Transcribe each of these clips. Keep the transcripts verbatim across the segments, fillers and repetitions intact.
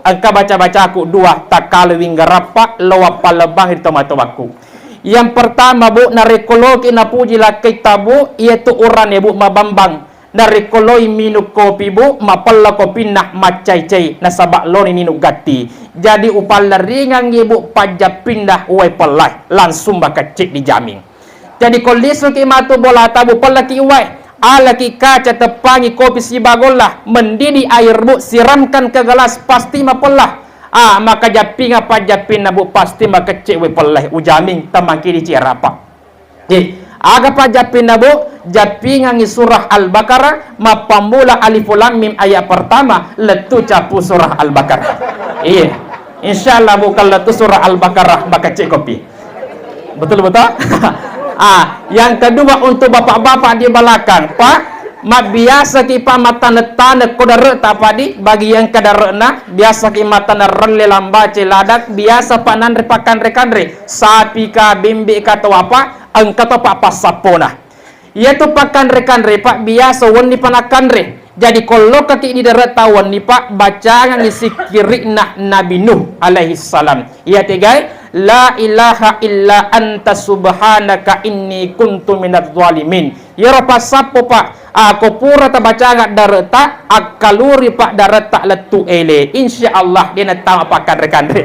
Engka baca-bacaku dua, takkalo winggarappa, lo wappallebang ri tomatoakku. Yang pertama, Bu, narekko loki napuji lakkaitta, Bu, iyatu urane, Bu, mabambang. Narekko loi minung kopi, Bu, mapella kopinna, maccai-cai, nasaba loni ninung gatti. Jadi upalleringangngi, Bu, pajjappinna wae pellae, langsung makecce dijamin. Jadi ko lisuki matu bolata, Bu, pellaki wae, alaki kaca, teppangi kopi sibagolla, mendidih air, Bu, siramkan ke gelas, pasti mapella. Ah, maka jappinga pajjappinna, Bu, pasti makecce wae pellae, ujamin, temmakidi cerapa. Ye, aga pajjappinna, Bu? Jappingangngi surah Al-Baqarah, mappammula Alif Lam Mim ayat pertama, lettu cappu surah Al-Baqarah. Iya. Insyaallah, Bu, kalau lettu surah Al-Baqarah, makecce kopi. Betul, betul? Ah, yang kedua untuk bapak-bapak di belakang, Pak, mabbiasaki, Pak, mattane-tane ko dare'ta, Pak, di bagi yang ke dare'na, biasaki mattane relle lambace ladang, biasa, Pak, nanre pakkanre-kanre, sapi ka, bembe ka, atau apa, engka to, Pak, passappona. Iyatu pakkanre-kanre, Pak, biasa wenni pa nakkanre. Jadi ko lokkaki di dare'ta wenni, Pak, bacangangngi sikkiri'na Nabi Nuh alaihi salam. Iya tegae, "La ilaha illa anta subhanaka inni kuntu minadz dzalimin." Iyaro passappo, Pak, ako pura tabacanga dare'ta, akkaluri, Pak, dare'ta lettu ele. Insyaallah de nattama pakkanre-kanre.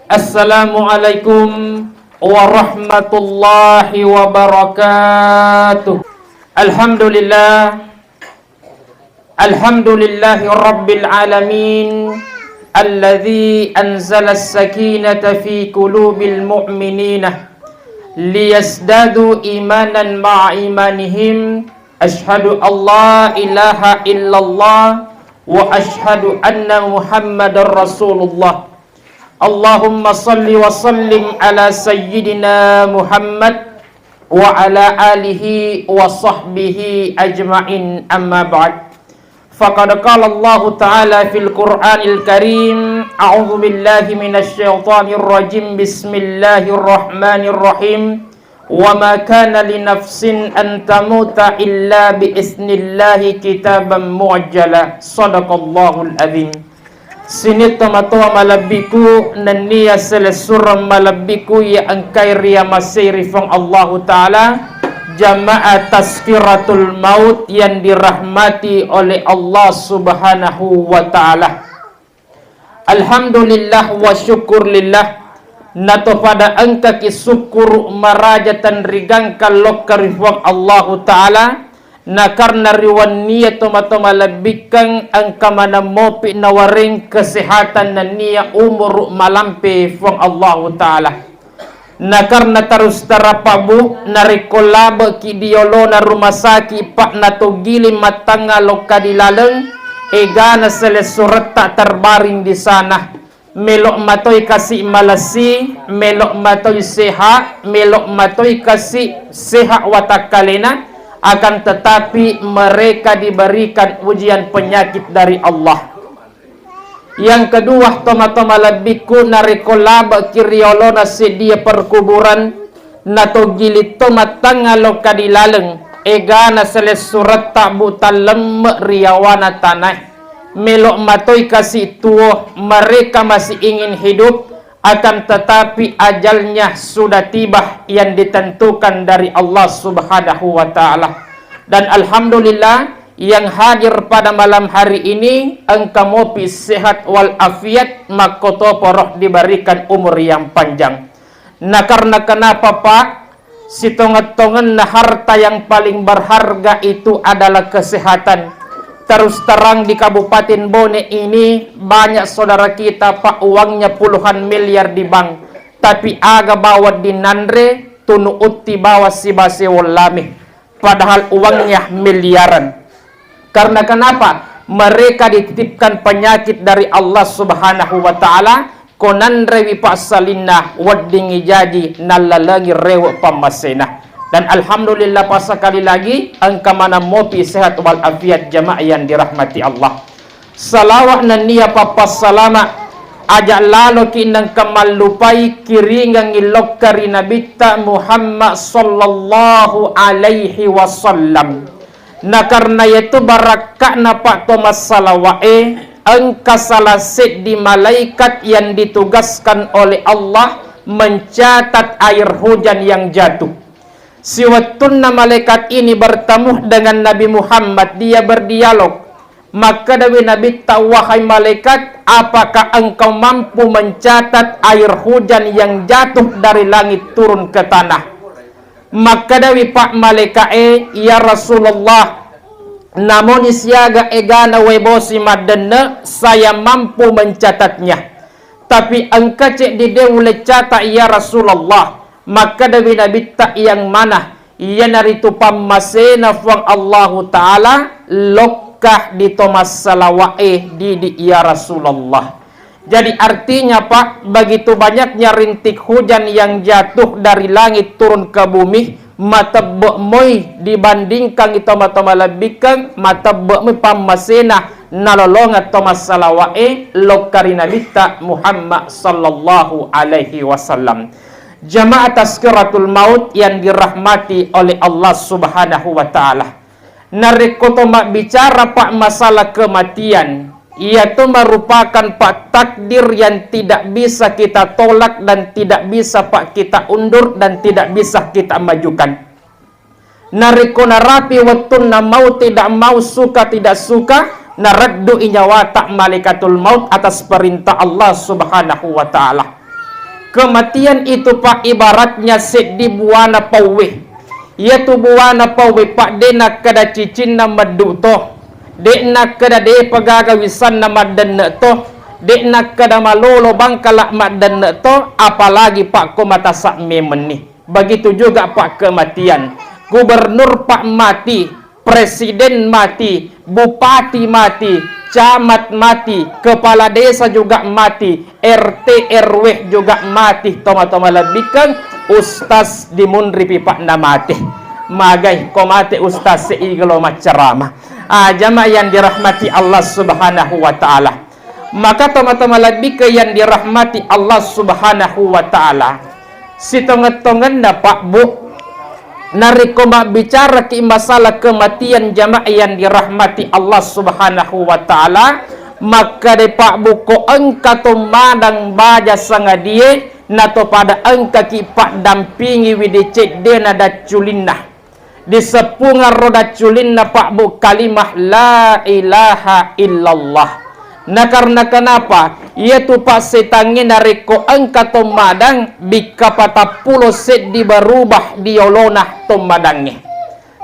Assalamualaikum warahmatullahi wabarakatuh. Alhamdulillah. Alhamdulillahi rabbil alamin. Alladzi anzalas sakinata fi qulubil mu'minina liyazdadu imanan ma'a imanihim. Asyhadu an la ilaha illallah wa asyhadu anna Muhammadar Rasulullah. Allahumma salli wa sallim ala sayyidina Muhammad wa ala alihi wa sahbihi ajma'in, amma ba'd. Faqad qala Allahu ta'ala fil Qur'anil Karim, a'udzu billahi minasy syaithanir rajim. Bismillahirrahmanirrahim. Wa ma kana li nafsin an tamuta illa bi idznillahi kitaban muajjala. Sadaqallahul adzim. Sining tomatoa malebbiku nennia selessureng malebbiku iya engkai riamasei ri Puang Allahu Ta'ala, jamaah Tazkiratul Maut yang dirahmati oleh Allah Subhanahu wa Ta'ala. Alhamdulillah wa syukurillah, natopada engkaki sukkuru maraja tenrigangka lokka ri Puang Allahu Ta'ala, nakarna ri wennia tomatoa malebbikkeng engka maneng mopi nawareng kesehatan nennia umuru malampe Puang Allahu Ta'ala. Nakarna tarus tarapabbu, narekko labeki di yolona rumah sakit, Pak, natoggiling mattangnga lokka di laleng, egana selessuretta terbaring di sana. Melo matoi kasi malessi, melo matoi sehat, melo matoi kasi sehat watakkalena, akan tetapi mereka diberikan ujian penyakit dari Allah. Yang kedua, tomatoa malebbikku, narekko labeki ri yolona seddie perkuburan, natoggiling to mattangnga lokka di laleng, egana selessuretta butang lemme ri yawana tanae. Melo matoi kasi tuo, mereka masih ingin hidup, akan tetapi ajalnya sudah tiba yang ditentukan dari Allah Subhanahu wa Ta'ala. Dan alhamdulillah, yang hadir pada malam hari ini engka mopi sehat walafiat, makkotoparo diberikan umur yang panjang. Nakarna kenapa, Pak? Sitonget-tongenna harta yang paling berharga itu adalah kesehatan. Terus terang, di Kabupaten Bone ini banyak saudara kita, Pak, uangnya puluhan miliar di bank, tapi aga bawang dinanre, tunu utti bawang sibawa sewong lame, padahal uangnya miliaran. Karena kenapa? Mereka dititipkan penyakit dari Allah Subhanahu wa Ta'ala, ko nanrewi passalinna, weddingngi jaji, nallalengi rewe pammasena. Dan alhamdulillah, pas sekali lagi, engka maneng mopi sehat walafiat, jamaah yang dirahmati Allah. Salawat nennia pappassalama Aja laloki nengka mallupai kiringengngi lokka ri Nabitta Muhammad sallallahu alaihi wasallam. Na karena yaitu barakka'na, Pak, to massalawae, engka salah seddi malaikat yang ditugaskan oleh Allah mencatat air hujan yang jatuh. Siwettunna malaikat ini bertemu dengan Nabi Muhammad, dia berdialog. Makkedawi Nabitta, "Wahai malaikat, apakah engkau mampu mencatat air hujan yang jatuh dari langit turun ke tanah?" Makkedawi, Pak, malaikae, "Ya Rasulullah, namoni siaga egana wae bosi maddenne, saya mampu mencatatnya. Tapi engka ceddi de ulecata, ya Rasulullah." Makkedawi Nabitta, "Yang mana?" "Iyanaritu pammasena Fuang Allahu Ta'ala lokka di to massalawae didi, ya Rasulullah." Jadi artinya, Pak, begitu banyaknya rintik hujan yang jatuh dari langit turun ke bumi, matebbe moi dibandingkan itu mata malebbikeng, matebbe moi pammasena nalolongeng to massalawae lokka ri Nabitta Muhammad sallallahu alaihi wasallam. Jamaah, tazkiratul maut yang dirahmati oleh Allah Subhanahu wa Ta'ala. Narekko to mabbicara, Pak, masalah kematian, iyatu merupakan, Pak, takdir yang tidak bisa kita tolak dan tidak bisa, Pak, kita undur dan tidak bisa kita majukan. Narekko narapi wettunna, mau tidak mau, suka tidak suka, nareddu'i nyawata malaikatul maut atas perintah Allah Subhanahu wa Ta'ala. Kematian itu, Pak, ibaratnya seddi buana pauwe. Iyatu buana pauwe, Pak, de nakkeda cicinna meddu to, de nakkeda depa gaga wisanna maddenne to, de nakkeda malolo bangkala maddenne to, apalagi, Pak, ko matasa memenni. Begitu juga, Pak, kematian. Gubernur, Pak, mati, presiden mati, bupati mati, camat mati, kepala desa juga mati, R T R W juga mati, toma-toma lebbikeng, ustaz dimunripi, Pak, namate. Magai ko mate ustaz, seigalo maccarama. Ah, jamaah yang dirahmati Allah Subhanahu wa Ta'ala. Maka toma-toma lebbikeng yang dirahmati Allah Subhanahu wa Ta'ala. Sitongeng-tongenna, Pak, Bu, narekko mabbicaraki masalah kematian, jamaah yang dirahmati Allah Subhanahu wa Ta'ala, makkeda, Pak, Bu, ko engka to madang baja sangadie, nato pada engkaki paddampingiwi de ceddena dacculinna. Diseppungeng ro dacculinna, Pak, Bu, kalimah la ilaha illallah. Na karena kenapa? Iyatu, Pak, setangnge narekko engka to madang, bikka patappulo seddi berubah di yolona to madangnge.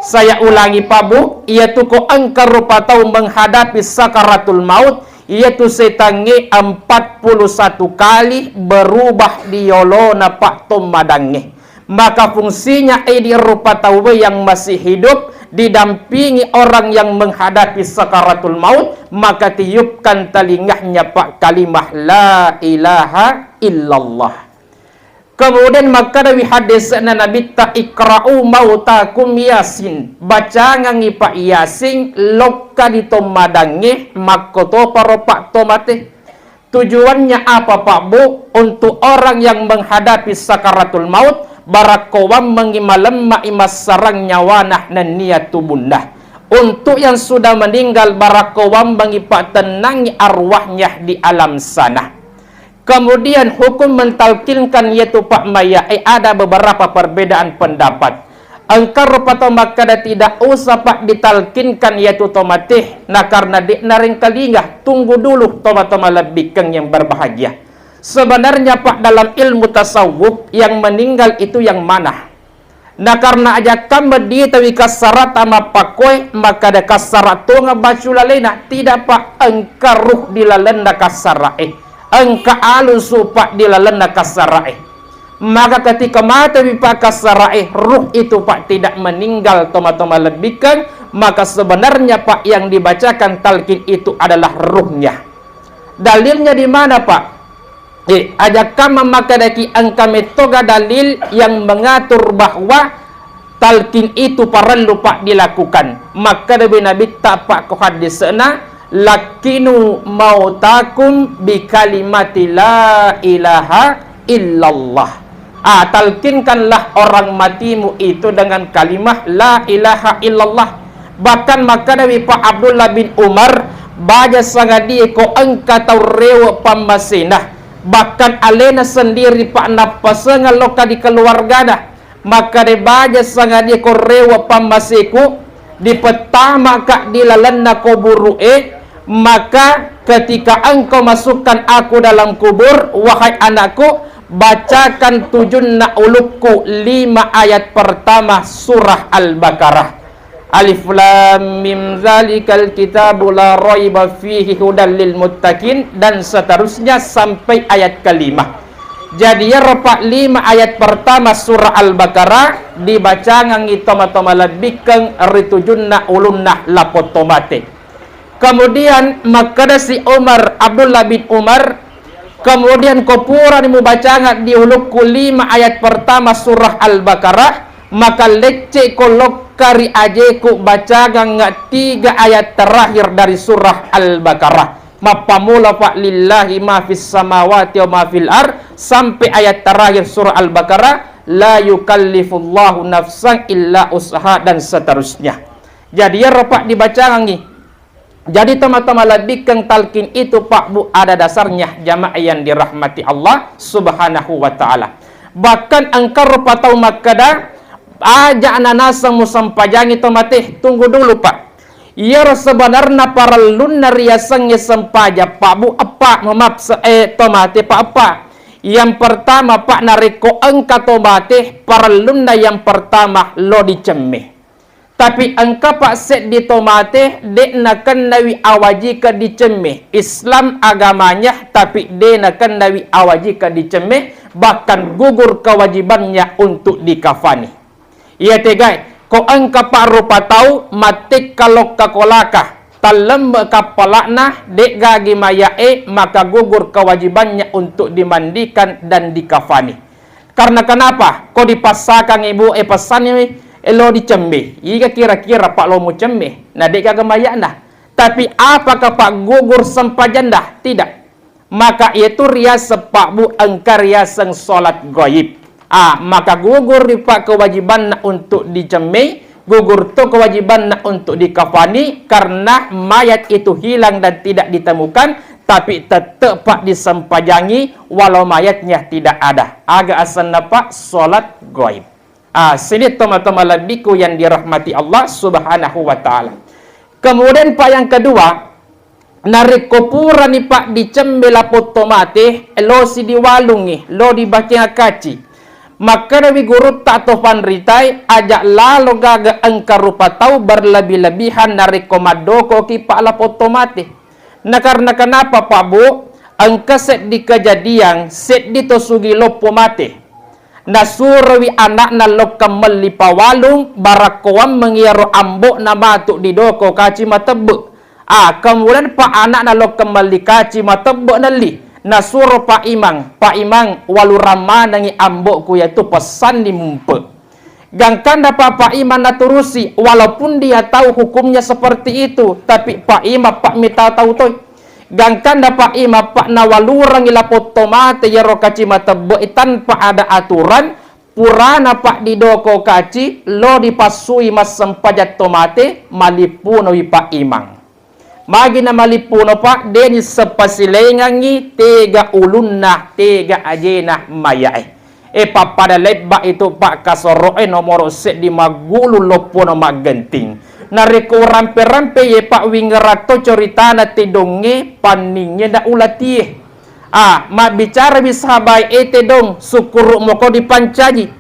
Saya ulangi, Pak, Bu, iyatu ko engka rupa tau menghadapi sakaratul maut, iyatu setangnge empat puluh satu kali berubah di yolona, Pak, to madangnge. Maka fungsinya, idi rupa tauwe yang masih hidup didampingi orang yang menghadapi sakaratul maut, maka tiupkan telingahnya, Pak, kalimah la ilaha illallah. Kemudian makkedawi hadisna Nabitta, "Iqra'u mautakum Yasin." Bacangangi, Pak, Yasin lokka di to madangnge, makkotoparo, Pak, to mate. Tujuannya apa, Pak, Bu? Untuk orang yang menghadapi sakaratul maut, barakko wammengngi malemma'i massarang nyawana nennia tubunna. Untuk yang sudah meninggal, barakko wammengngi, Pak, tennangi arwahnya di alam sana. Kemudian hukum mentalkinkan yaitu, Pak, maya'e ada beberapa perbedaan pendapat. Engka rupa tau makkeda tidak usah, Pak, ditalkinkan yaitu to mate, na karena de'na rengkalinga, tunggu dulu, toma-toma lebbikeng yang berbahagia. Sebenarnya, Pak, dalam ilmu tasawuf, yang meninggal itu yang mana? Na karena ajakkamma ditawi kassarata mappakkoe, makkeda kassara tongeng bacu lalena, tidak, Pak, engka ruh di lalenna kassarae, engka alusu, Pak, di lalenna kassarae. Maka ketika matewi, Pak, kassarae, ruh itu, Pak, tidak meninggal, toma-toma lebbikeng, maka sebenarnya, Pak, yang dibacakan talqin itu adalah ruhnya. Dalilnya di mana, Pak? Eh, ajakkamma makkedaki engka mettoga dalil yang mengatur bahwa talqin itu parellu, Pak, dilakukan. Makkedawi Nabitta, Pak, ko hadisna, Lakkinu mautakum bi kalimati la ilaha illallah. Ah, talkinkanlah orang matimu itu dengan kalimah la ilaha illallah. Bahkan makkedawi Pak Abdullah bin Umar, baja sangadie ko engka tau rewe pammasena, bahkan alena sendiri Pak nappasengeng lokka di keluargana. Makkeda baja sangadie ko rewe pammaseku, dipettamaka di lalenna kuburu'e, maka ketika engkau masukkan aku dalam kubur, wahai anakku, bacakan tujunna ulukku lima ayat pertama surah Al-Baqarah. Alif Lam Mim, zalikal kitabu la raiba fihi hudal lil muttaqin, dan seterusnya sampai ayat kelima. Jadi, iyaro Pak lima ayat pertama surah Al-Baqarah dibacangangngi toma-toma lebbikkeng ri tujunna ulunna lapong tomate. Kemudian makkedasi Umar, Abdullah bin Umar, kemudian ko purani mubacangeng di ulukku lima ayat pertama surah Al-Baqarah, maka lecce ko lokka ri ajeku bacangang tiga ayat terakhir dari surah Al-Baqarah. Mappammula, Pak, lillahi ma fis samawati wa ma fil ar, sampai ayat terakhir surah Al-Baqarah, la yukallifullahu nafsan illa usaha, dan seterusnya. Jadi, iyaro, Pak, dibacangangngi. Jadi, toma-toma lebbikkeng talqin itu, Pak, Bu, ada dasarnya, jamaah yang dirahmati Allah Subhanahu wa Ta'ala. Bahkan engka rupa tau makkeda, aja' nanaseng musempajangi tomate, tunggu dulu, Pak. Iyaro sebenarna parellunna riasengnge sempajang, Pak, Bu, eppa, maaf, se-, eh, tomate, Pak, eppa. Yang pertama, Pak, narekko engka tomate, parellunna yang pertama lo dicemme. Tapi engka, Pak, seddi tomate de' nakennawi awajikeng dicemme. Islam agamanya, tapi de' nakennawi awajikeng dicemme, bahkan gugur kewajibannya untuk dikafani. Iya tegai, ko engka, Pak, rupa tau mattekka lokka kolaka, tallembe kappala'na, de' gagi maya'e, maka gugur kewajibannya untuk dimandikan dan dikafani. Karena kenapa? Ko dipassakangngi, Bu, eh, passanni, eh, lo dicemme. Iga kira-kira, Pak, lo mucemme? Na de' gaga maya'na. Tapi apakah, Pak, gugur sempajanna? Tidak. Maka iyatu riaseng, Pak, Bu, engka riaseng salat ghaib. Ah, maka gugur ri, Pak, kewajibanna untuk dicemme, gugur to kewajibanna untuk dikafani karena mayat itu hilang dan tidak ditemukan, tapi tette', Pak, disempajangi walau mayatnya tidak ada. Aga asenna, Pak? Salat ghaib. Ah, sini toma-toma lebbiku yang dirahmati Allah Subhanahu wa Ta'ala. Kemudian, Pak, yang kedua, narekko purani, Pak, dicemme lapong tomate, lo si diwalungngi, lo dibakeng kaci. Makkedawi gurutta to panritae, aja' lalo gaga engka rupa tau berlebih-lebihan narekko maddokoki, Pak, lapong tomate. Na karena kenapa, Pak, Bu? Engka seddi kejadian, seddi to sugi loppo mate. Nasurowi ana'na lokka melli pawalung, barakkoammengngi iyaro ambo'na matu didoko kaci matebbe'. Ah, kemudian, Pak, ana'na lokka melli kaci matebbe' nelli. Nasuro Pak Imang, "Pak Imang, walurang manengngi ambo'ku, iyatu pessanni mumpe'." Gangkanna, Pak, Pak Imang naturusi, walaupun dia tahu hukumnya seperti itu, tapi Pak Imang, Pak, mita tahu toi. Gangkanna, Pak Imang, Pak, nawalurengngi lapong tomate iyaro kaci matebbe'i tanpa ada aturan, purana, Pak, didoko kaci, lo dipassui massempajang tomate, malippunowi Pak Imang. Magi namalippuno, Pak? Deni sepasilaingangngi tega ulunna, tega ajena maya'e. E, pappada lebba itu, Pak, kasoro'e nomoro seddi maggulu loppono maggenting. Narekko urampe-rampe ye, Pak, wingeratto coritana tedongnge, panningnge na ulatie. Ah, mabbicarawi sahabae, e tedong, sukkuru' moko dipancaji.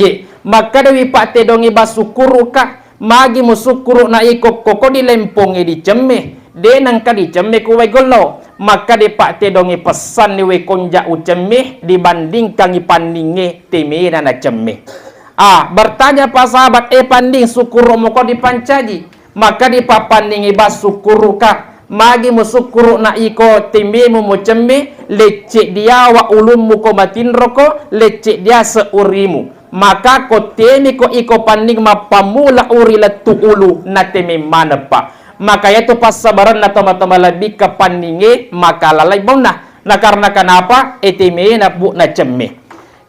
Ye, makkedawi Pak tedongnge, "Ba sukkuru'ka, magi musukkuru' na iko koko di lempongnge dicemme, de' nengka dicemme ku wae gollo." Makkeda Pak tedongnge, "Pessanni wae konja ucemme dibandingkangngi panningnge temena nacemme." Ah, bertanya Pak sahabat, "E panning, sukkuru' moko dipancaji?" Makkeda Pak panningnge, "Ba sukkuru'ka, magi musukkuru' na iko tememu mucemme, lecce diawa ulummu ko matinroko, lecce diase urimu. Maka ko temiko iko panning mappammula uri lettu ulu, nateme maneng, Pak. Maka iyatu passabarenna tomatoa malebbi kepanningnge makalalai baunna. Na karena kenapa? Etemena bu na cemme.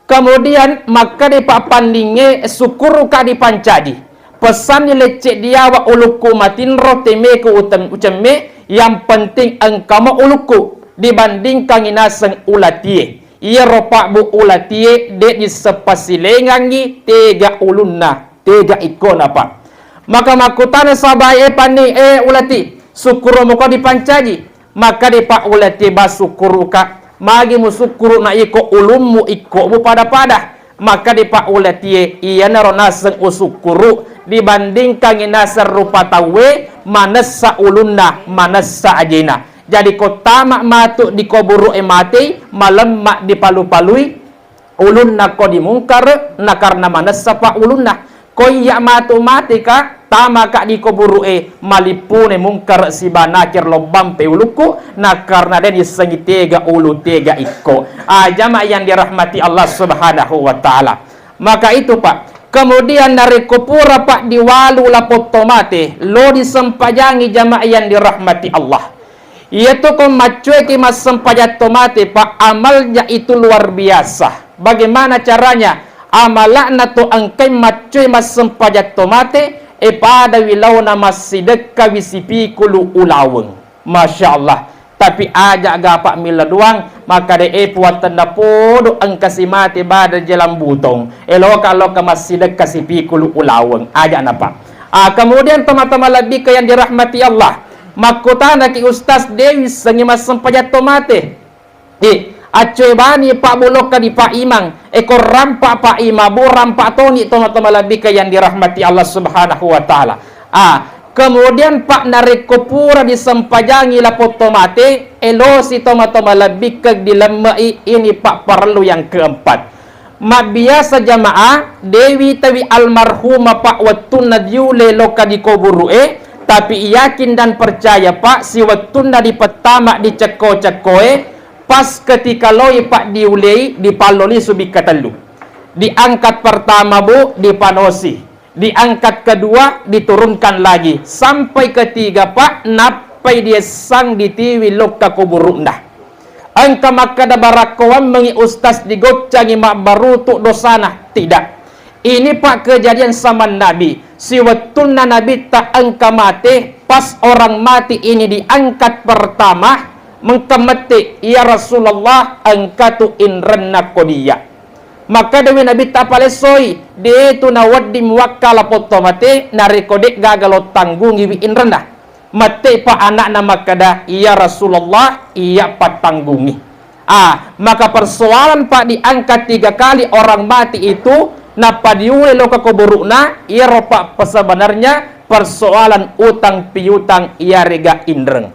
Kemudian makkeda pappanningnge sukkuruka dipancaji. Pesanni lecce diawa ulukku matinro temeku utem-, ucemme, yang penting engkamo ulukku dibandingkangi naseng ulatie. Iyaro pabbu ulatie de dissepasilengangi tega ulunna, tega ikkona, Pak. Maka makkutana sahabae, "Eh, panni, eh, ulati, sukkurumoko dipancaji?" Makkeda, "Pak, ulatie ba sukkuruka." "Magi musukkuru na iko ulummu ikkomu pada-pada?" Makkeda, "Pak, ulatie, iyanaro naseng usukkuru dibandingkangi naseng rupa tauwe manessa ulunna, manessa ajena." Jadi ko tama matu di kuburu'e matei, malemma dipalu-palui ulunna ko di mungkar, na karena manessa pa ulunna. Ko iya matu mateka, tamaka di kuburu'e, malippune mungkar siba nakir lobbampe ulukku, na karena de nissengi tega ulu tega ikko. Ah, jamaah yang dirahmati Allah Subhanahu wa Ta'ala. Maka itu, Pak. Kemudian narekko pura, Pak, diwalu lapong to mate, lo disempajangi, jamaah yang dirahmati Allah. Iyatu ko maccueki massempajang to mate, Pak, amalnya itu luar biasa. Bagaimana caranya? Amala'na to engkai maccue massempajang to mate, e padawi laona massidekkawi sipikulu ulaweng. Masya Allah. Tapi aja ga, Pak, milla doang, makkeda, "Eh, Puang, tenna podo engka simate bada jalan butong. Eloka loka massidekka sipikulu ulaweng." Aja na, Pak. Ah, kemudian teman-teman lebih ke yang dirahmati Allah. Makkutanaki, "Ustaz, de wissengi massempajang to mate?" Eh, accue bani Pak, bu lokka di Pak Imang. Eko rampa Pak Imang, bu rampa toni teman-teman lebih ke yang dirahmati Allah Subhanahu wa Ta'ala. Ah, kemudian, Pak, narekko pura disempajangi lapong to mate, elosi teman-teman lebih ke dilemmei, ini, Pak, perlu yang keempat. Mabbiasa jamaah, de witawi almarhumah, Pak, wettunna diule loka di kuburu'e, tapi yakin dan percaya, Pak, siwettunna dipettama di cekko-cekkoe, pas ketika loi, Pak, diulei, dipallo lisu bikka tellu. Diangkat pertama, bu, dipanosi. Diangkat kedua, diturunkan lagi. Sampai ketiga, Pak, nappai diessang ditiwi lokka kuburu'na. Engka makkeda, "Barakkoammengi Ustaz, digoccangi mabbarutu dosana." Tidak. Ini, Pak, kejadian zaman Nabi. Siwettunna Nabitta engka mate, pas orang mati ini diangkat pertama, mengka mette, "Ya Rasulullah, engkatu inrenna kodia." Makkedawi Nabitta, "Palessoi, detu nawedding muwakkala potto mate, narekko de'gaga lo tanggungiwi inrenna." Mette'pa ana'na makkeda, "Iya Rasulullah, iya pattanggungi." Ah, maka persoalan, Pak, diangkat tiga kali orang mati itu, nappa diule loka kuburu'na, iyaro, Pak, sebenarnya persoalan utang piutang iyarega inreng.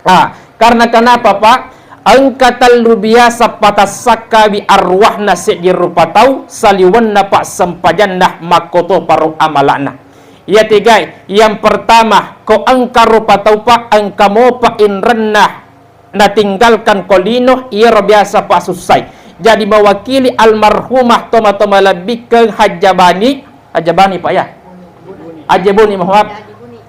Ah, karena kenapa, Pak? Engka tellu biasa patassakkawi arwahna seddi rupa tau, saliwenna, Pak, sempajanna, makkotoparo amala'na. Iya tegai, yang pertama, ko engka rupa tau, Pak, engka mopa inrenna natinggalkan ko lino, iyaro biasa pasussai. Jadi mewakili almarhumah toma-toma lebbikeng Hajjabani, Hajjabani, Pak, ya? Hajjabuni, mohon maaf.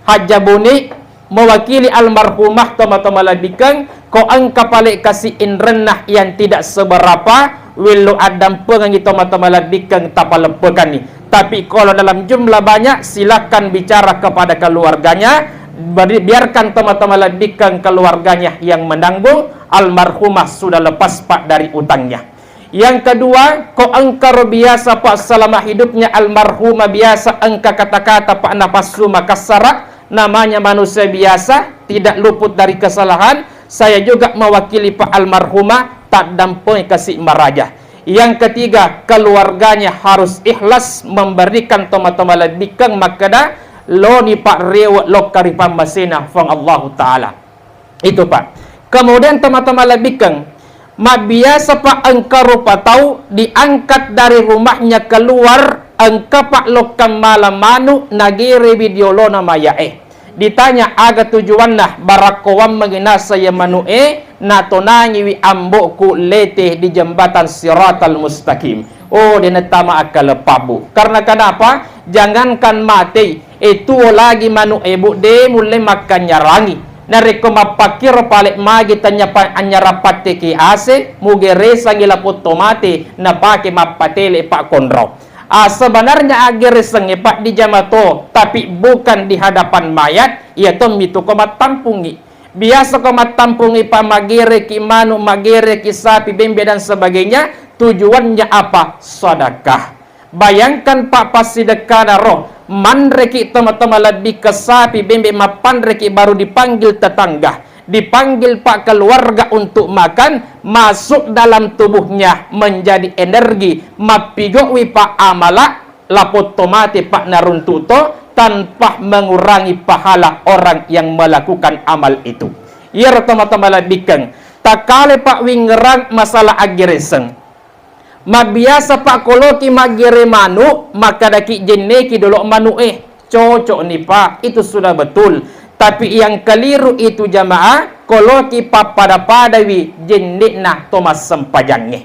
Hajjabuni mewakili almarhumah toma-toma lebbikeng, ko engka pale kasi inrenna yang tidak seberapa, wello addampengengi toma-toma lebbikeng tapaleppekanni. Tapi kalau dalam jumlah banyak, silakan bicara kepada keluarganya, beri-, biarkan toma-toma lebbikeng keluarganya yang menanggung, almarhumah sudah lepas, Pak, dari utangnya. Yang kedua, ko engkaro biasa, Pak, selama hidupnya almarhumah biasa engka kata-kata, Pak, napassu makassara, namanya manusia biasa, tidak luput dari kesalahan, saya juga mewakili, Pak, almarhumah, taddampengi kasi maraja. Yang ketiga, keluarganya harus ikhlas memberikan toma-toma lebbikeng makkeda, loni, Pak, rewe lokka ri pammasena Puang Allahu Ta'ala. Itu, Pak. Kemudian toma-toma lebbikeng, mabbiasa, Pak, engka rupa tau diangkat dari rumahnya keluar, engka, Pak, lokka mala manu, nagerewi diolona mayae. Ditanya, "Aga tujuanna?" "Barakkoammengi naseng iya manu'e, natonangiwi ambo'ku lete di jembatan Siratal Mustaqim." Oh, de nattama akkaleppa, Bu. Karena kenapa? Jangankan matei, E tuo lagi manu e, Bu, de mulle makkanyarangi. Narekko mappakkiro pale magi tanya pa-, anyarang patteke ase, mugeresangi lapong tomate napake mappatele pakkonro. Ah, sebenarnya aggeresengnge, Pak, di jamato, tapi bukan di hadapan mayat, iya tommi tu ko mattampungi. Biasa ko mattampungi, Pak, maggereki manu, maggereki sapi, bembe dan sebagainya, tujuannya apa? Sedekah. Bayangkan, Pak, passidekkana ro, manreki toma-toma lebbi ke sapi, bembe, mappanreki, baru dipanggil tetangga, dipanggil, Pak, keluarga untuk makan, masuk dalam tubuhnya menjadi energi, mappigauwi, Pak, amala, lapong tomate, Pak, naruntu to tanpa mengurangi pahala orang yang melakukan amal itu. Iyaro toma-toma lebbikeng, takkale, Pak, wingngerang masalah aggereseng. Mabbiasa, Pak, koloki maggere manu, makkedaki jenneki dolo manu e. Cocok ni, Pak, itu sudah betul. Tapi yang keliru itu, jamaah, koloki pappada-padawi jennekna to massempajangnge.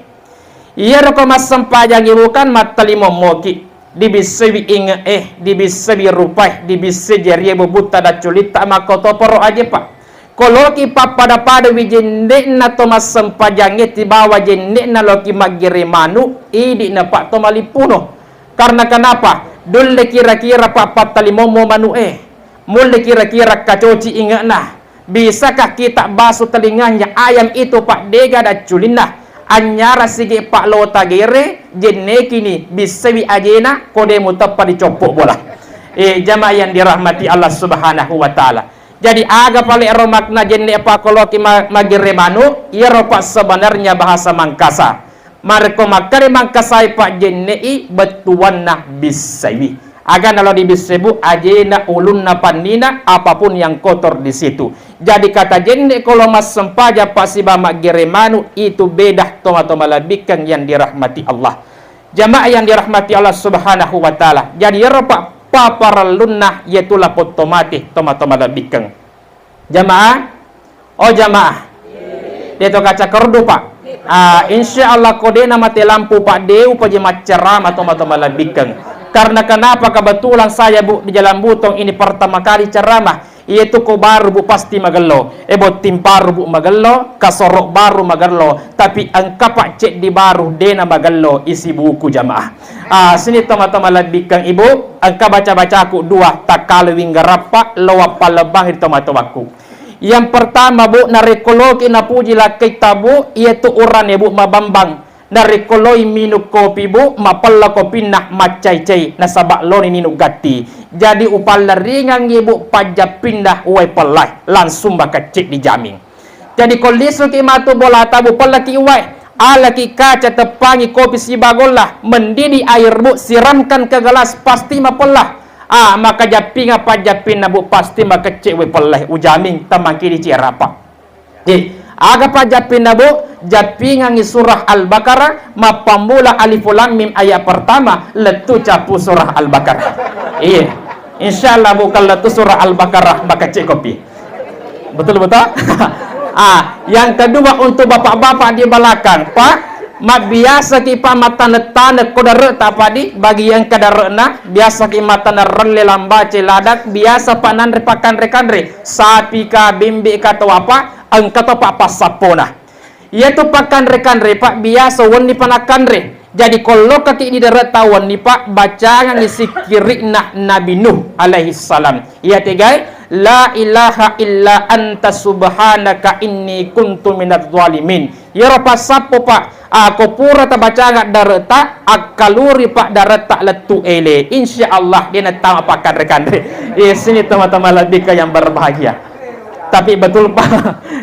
Iyaro ko massempajangnge bukan mattalimommoki, dibissewi inge e, dibissewi rupae, dibissei jarie bubutta dacculitta, makkotoparo aje, Pak. Koloki pappada-padawi jennekna to massempajangnge tibawa jennekna loki maggere manu, idi'na, Pak, to malippuno. Karena kenapa? Dulle kira-kira, Pak, pattalimommo manu e. Mulle kira-kira kacoci inge'na. Bisakah kita basu telinganya ayam itu, Pak, dega dacculinna? Anynyara sigi, Pak, lo tagere, jennekini, bissewi ajena, ko de muteppa dicoppo bola. Eh, jamaah yang dirahmati Allah Subhanahu wa Ta'ala. Jadi, aga pale ero makna jenne pakkoloki ma-, maggere manu? Iyaro, Pak, sebenarnya bahasa Mangkasa. Marekko makkeda Mangkasai, Pak, jenne'i, bettuanna bissaiwi. Aga nalo dibissai, Bu, ajena, ulunna, pannina, apapun yang kotor di situ. Jadi, kata jenne ko lo massempajang, Pak, siba maggere manu, itu beda, toma-toma lebbikeng yang dirahmati Allah. Jamaah yang dirahmati Allah Subhanahu wa Ta'ala. Jadi, iyaro, Pak, paparellunna yaitu lapong tomate, toma-toma lebbikeng. Jamaah, oh jamaah, de to kaca kerdu, Pak. Ah, insya Allah ko de namate lampu, Pak, de upaji maccarama, toma-toma lebbikeng. Karena kenapa? Kebetulan saya, Bu, di Jalan Butong ini pertama kali ceramah. Iyatu ko baru, Bu, pasti magello. Eh, botting baru, Bu, magello, kasoro baru magello, tapi engka, Pak, ceddi baru dena magello isi buku, jamaah. Ah, sini toma-toma lebbikeng, Ibu, engka baca-bacaku dua, takkalo winggarappa, lo wappallebang ri toma-tomakku. Yang pertama, Bu, narekko loki napuji lakkaitta, Bu, iyatu urane, Bu, mabambang. Narekko loi minung kopi, Bu, mapella kopinna, maccai-cai, nasaba loni minung gatti. Jadi upalleringangngi, Bu, pajjappinna wae pellae, langsung makecce dijamin. Jadi ko lisuki matu bolata, Bu, pellaki wae, alaki kaca, teppangi kopi sibagolla, mendidih air, Bu, siramkan ke gelas, pasti mapella. Ah, maka jappinga pajjappinna, Bu, pasti makecce wae pellae, ujamin, temmangkidi cerapa. Eh, aga pajjappinna, Bu? Jappingangngi surah Al-Baqarah, mappammula Alif Lam Mim ayat pertama, lettu cappu surah Al-Baqarah. Iya. Insya Allah, Bu, kalau lettu surah Al-Baqarah, makecce kopi. Betul, betul? Ah, yang kedua, untuk bapak-bapak di belakang, Pak, mabbiasaki, Pak, mattaneng-taneng ko dare'ta, Pak, di bagi yang ke dare'na, biasaki mattaneng relle, lambace, ladang, biasa, Pak, nanre pakkanre-kanre, sapi ka, bembe ka, atau apa, engka to, Pak, passappona. Iyatu pakkanre-kanre, Pak, biasa wenni pa nakkanre. Jadi, ko lokkaki di dare'ta wenni, Pak, bacangangngi sikkiri'na Nabi Nuh alaihi salam. Iya tegae, "La ilaha illa anta subhanaka inni kuntu minadz dzalimin." Iyaro passappo, Pak, ah, ko pura tabacangeng dare'ta, akkaluri, Pak, dare'ta lettu ele. Insya Allah, de nattama pakkanre-kanre. Iya, sini teman-teman lebih ke yang berbahagia. Tapi betul, Pak.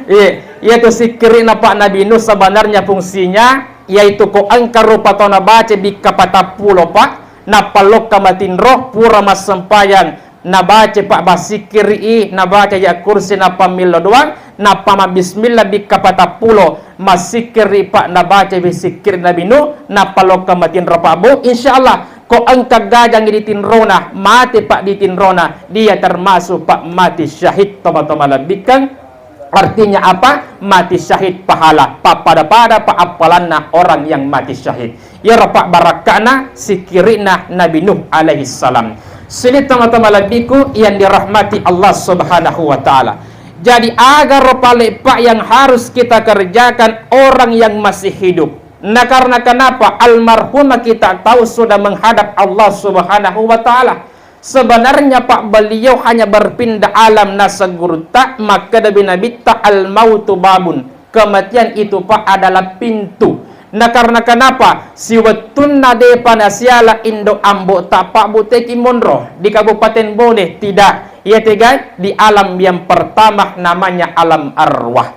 Iya, iyatu sikkiri'na, Pak, Nabi Nuh sebenarnya fungsinya yaitu ko engka rupa tau nabaca bikka patappulo, Pak, nappa lokka matinro, pura massempajang, nabaca, Pak, bassikkiri'i, nabaca ayat kursi, nappa millo doang, nappa mabbismillah bikka patappulo, massikkiri, Pak, nabaca sikkiri Nabi Nuh, nappa lokka matinro, Pak, Bu. Insya Allah, ko engka gajangngi di tinrona, mate, Pak, di tinrona, dia termasuk, Pak, mati syahid, toma-toma lebbikeng. Artinya apa? Mati syahid pahala. Pappada-pada, Pak, appalanna orang yang mati syahid. Iyaro, Pak, barakka'na sikkiri'na Nabi Nuh alaihi salam. Sini teman-teman lebbiku yang dirahmati Allah Subhanahu wa Ta'ala. Jadi, agaro palepa yang harus kita kerjakan orang yang masih hidup. Nah, karena kenapa? Almarhumah kita tahu sudah menghadap Allah Subhanahu wa Ta'ala. Sebenarnya, Pak, beliau hanya berpindah alam naseng gurutta, makkeda bi Nabitta, "Al-mautu babun." Kematian itu, Pak, adalah pintu. Nah, karena kenapa? Siwettunna depa nasiala indo ambo'ta, Pak, buteki monro di Kabupaten Bone, tidak. Iya tegai di alam yang pertama, namanya alam arwah.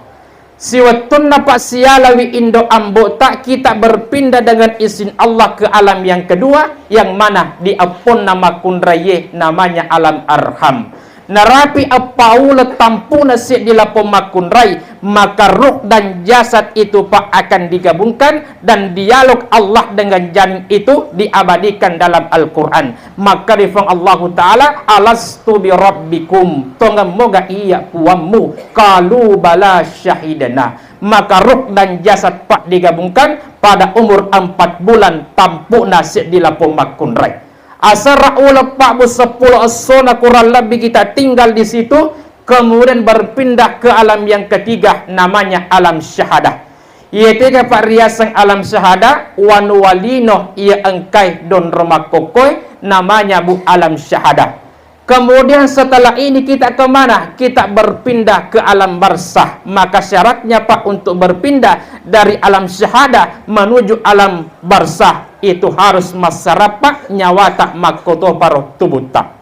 Siwettunna, Pak, sialawi indo ambo'ta, kita berpindah dengan izin Allah ke alam yang kedua, yang mana di epponna makkunraie, namanya alam arham. Narapi eppa uleng tampu'na seddi lapong makkunrai, maka ruh dan jasad itu, Pak, akan digabungkan dan dialog Allah dengan janin itu diabadikan dalam Al-Quran. Makkeda Puang Allahu Ta'ala, "Alastu birabbikum?" Tongemmoga iya Puammu? Qalu bala syahidna. Maka ruh dan jasad, Pak, digabungkan pada umur empat bulan tampu'na seddi lapong makkunrai. Asera uleng, Pak, Bu, seppulo essona kurang lebih kita tinggal di situ, kemudian berpindah ke alam yang ketiga, namanya alam syahadah. Iye tega, Pak, riaseng alam syahadah, wanuwa lino iya engkai donro makkokkoe, namanya, Bu, alam syahadah. Kemudian setelah ini kita ke mana? Kita berpindah ke alam barzah. Maka syaratnya, Pak, untuk berpindah dari alam syahadah menuju alam barzah itu harus massarappa nyawata makkotoparo tubutta.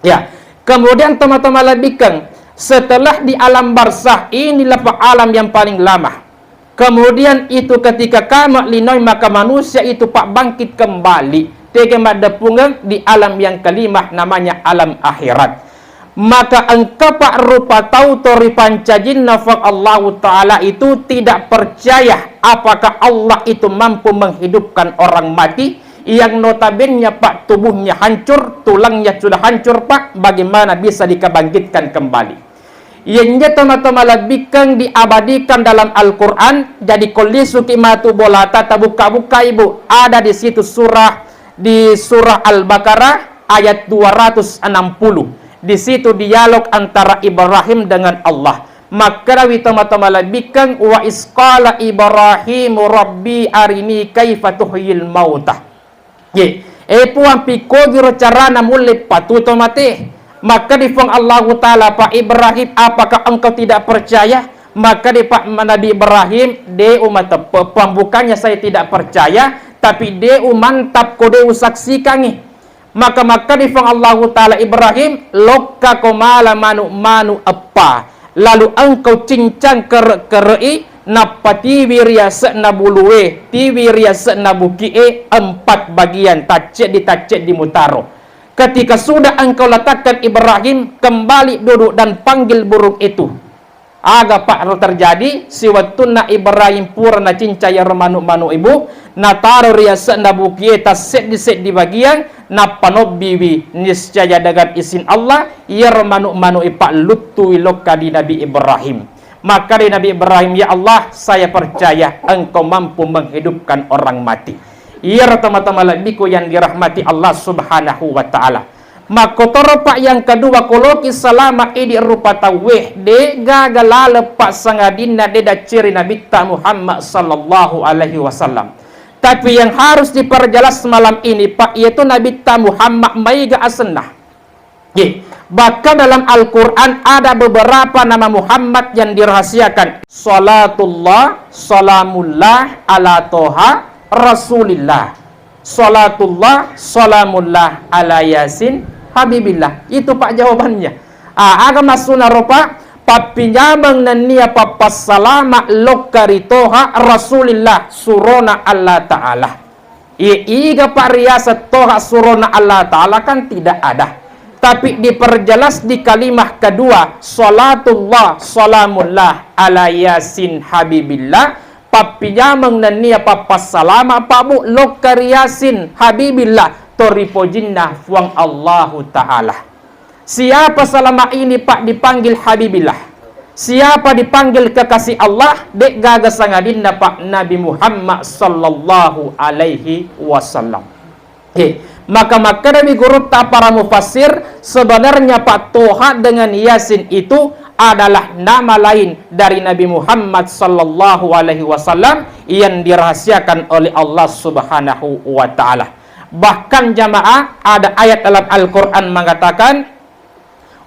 Ya. Kemudian teman-teman lebbiken, setelah di alam barzah, inilah, Pak, alam yang paling lama. Kemudian itu ketika kama linoi, maka manusia itu, Pak, bangkit kembali. Tega maddeppungeng di alam yang kelima, namanya alam akhirat. Maka engka, Pak, rupa tau to ripancajinna Puang Allahu Ta'ala itu tidak percaya apakah Allah itu mampu menghidupkan orang mati yang notabene, Pak, tubuhnya hancur, tulangnya sudah hancur, Pak, bagaimana bisa dikebangkitkan kembali? Iyenja toma-toma lebbikkeng diabadikan dalam Al-Quran. Jadi, ko lisuki matu bolata, tabukka-bukka, Ibu. Ada di situ surah, di surah Al-Baqarah ayat dua ratus enam puluh. Di situ dialog antara Ibrahim dengan Allah. Makkedawi toma-toma lebbikkeng, "Wa isqala Ibrahimu Rabbi arini kaifa tuhyil mauta." Ye, eh Puang, pikkogiro carana mulle patu to mate? Makkedi Puang Allahu Ta'ala, "Pa Ibrahim, apakah engkau tidak percaya?" Makkedi Pak Nabi Ibrahim, "De umateppe, Puang, bukannya saya tidak percaya, tapi de umantap ko de usaksikangi." Maka makkedi Puang Allahu Ta'ala, "Ibrahim, lokka ko mala manu-manu eppa." Lalu engkau cincang kere-kere'i, nappa tiwi ri ase'na bulue, tiwi ri ase'na buki'e, empat bagian, tacceddi-tacceddi mutaro. Ketika sudah engkau letakkan Ibrahim, kembali duduk dan panggil burung itu. Aga, Pak, ro terjadi? Siwettunna Ibrahim pura nacinca iyaro manu-manu, Ibu, nataro ri ase'na buki'e tasseddi-seddi bagian, nappa nobbiwi, niscaya dengan izin Allah, iyaro manu-manu ipalluttui lokka di Nabi Ibrahim. Makkeda Nabi Ibrahim, "Ya Allah, saya percaya Engkau mampu menghidupkan orang mati." Iyaro toma-toma lebbiku yang dirahmati Allah Subhanahu wa Ta'ala. Makkotoro, Pak, yang kedua, koloki salama idi rupa tauwe, de gaga laleng, Pak, sangadinna de dacciri Nabitta Muhammad sallallahu alaihi wasallam. Tapi yang harus diperjelas malam ini, Pak, yaitu Nabitta Muhammad maiga asenna. Ye, bahkan dalam Al-Quran ada beberapa nama Muhammad yang dirahasiakan. Salatullah, salamullah ala Toha, Rasulillah. Salatullah, salamullah ala Yasin, Habibillah. Itu, Pak, jawabannya. Ah, aga maksudna ro, Pak? Pappinyameng nennia pappassalama lokka ri Toha, Rasulillah, surona Allah Ta'ala. Iye, iga, Pak, riaseng Toha surona Allah Ta'ala? Kan tidak ada. Tapi diperjelas di kalimat kedua, salatullah, salamullah ala Yasin Habibillah, pappinyameng nennia pappassalama, Pak, Bu, lokka ri Yasin Habibillah, to ripojinna Puang Allahu Ta'ala. Siapa selama ini, Pak, dipanggil Habibillah? Siapa dipanggil kekasih Allah? De gaga sangadinna, Pak, Nabi Muhammad sallallahu alaihi wasallam. Eh, maka makkedami gurutta para mufassir, sebenarnya Pak Toha dengan Yasin itu adalah nama lain dari Nabi Muhammad sallallahu alaihi wasallam yang dirahasiakan oleh Allah Subhanahu wa taala. Bahkan jamaah, ada ayat dalam Al-Qur'an mengatakan,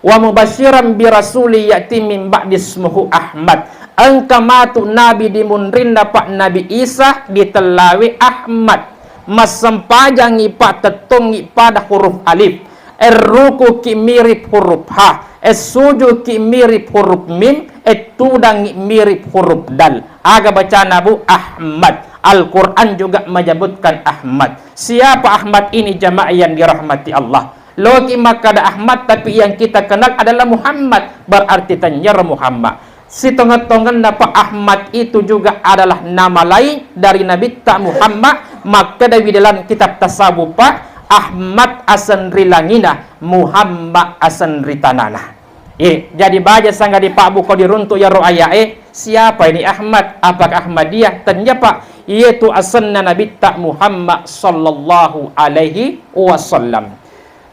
"Wa mubasyiran bi rasuli ya'ti min ba'di ismuhu Ahmad." Engka matu nabi di munrinna Pak Nabi Isa ditellawe Ahmad. Massempajangngi Pak tettongngi pada huruf alif. Errukuki mirip huruf ha. Essujuki mirip huruf mim. Ettudangngi mirip huruf dal. Aga bacana, Bu? Ahmad. Al-Quran juga menyebutkan Ahmad. Siapa Ahmad ini, jamaah yang dirahmati Allah? Loki makkada Ahmad, tapi yang kita kenal adalah Muhammad, berarti tennyero Muhammad. Sitongeng-tongenna Pak, Ahmad itu juga adalah nama lain dari Nabitta Muhammad. Makkeda wi dalam kitab tasawuf, Pak, Ahmad aseng ri langina, Muhammad aseng ri tanana. Eh, jadi baja sangadi Pak Bu ko diruntuk yaro ayat e, siapa ini Ahmad? Apakah Ahmadiyah? Tenja Pak, iyatu asenna Nabitta Muhammad sallallahu alaihi wasallam.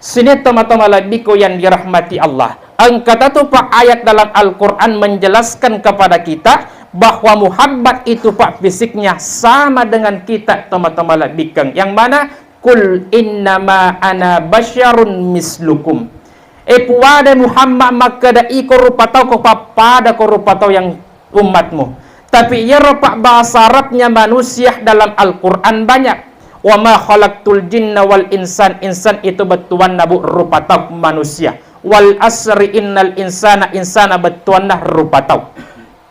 Sining tomatoa malebbiku yang dirahmati Allah. Engka tatu Pak ayat dalam Al-Quran menjelaskan kepada kita bahwa Muhammad itu Pak fisiknya sama dengan kita tomatoa malebbikeng. Yang mana? "Qul innama ana basyarun mislukum." E puada Muhammad makkeda iko rupa tau ko pappada ko rupa tau yang ummatmu. Tapi iyaro Pak bahasa Arabnya manusia dalam Al-Quran banyak. "Wa ma khalaqtul jinna wal insan." Insan itu bettuanna, Bu, rupa tau manusia. "Wal asri innal insana," insana bettuanna rupa tau.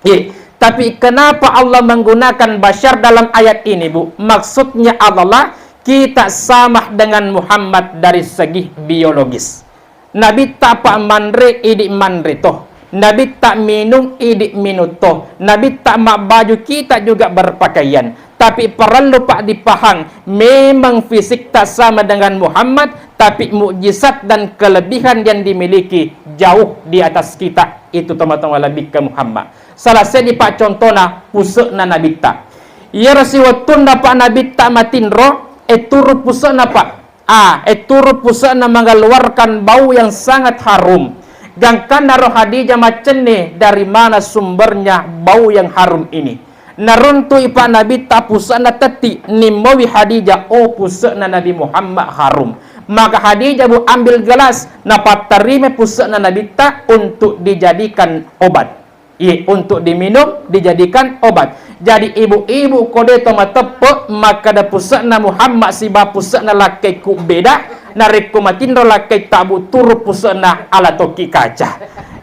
Iya. Tapi kenapa Allah menggunakan basyar dalam ayat ini, Bu? Maksudnya adalah kita sama dengan Muhammad dari segi biologis. Nabitta Pak manre, idi manre to. Nabitta minung, idi minung to. Nabitta mabbaju, kita juga berpakaian. Tapi perlu Pak dipaham, memang fisikta sama dengan Muhammad, tapi mukjizat dan kelebihan yang dimiliki jauh di atas kita. Itu tomatoa malebbiku Muhammad. Salah seddi Pak contona, puse'na Nabitta. Iyaro siwettunna Pak Nabitta matinro, e turu puse'na Pak. Ah, e turu puse'na mengeluarkan bau yang sangat harum. Gangkanaro Khadijah maccenne, dari mana sumbernya bau yang harum ini? Naruntui Pak Nabitta puse'na tetti, nimmowi Khadijah, oh puse'na Nabi Muhammad harum. Maka Khadijah, Bu, ambil gelas, napattarima puse'na Nabitta untuk dijadikan obat. Iya, untuk diminum, dijadikan obat. Jadi ibu-ibu ko de to mateppe makkeda puse'na Muhammad siba puse'na lakkaiku beda, narekko matinro lakkaitta, Bu, turu puse'na ala tokki kaca.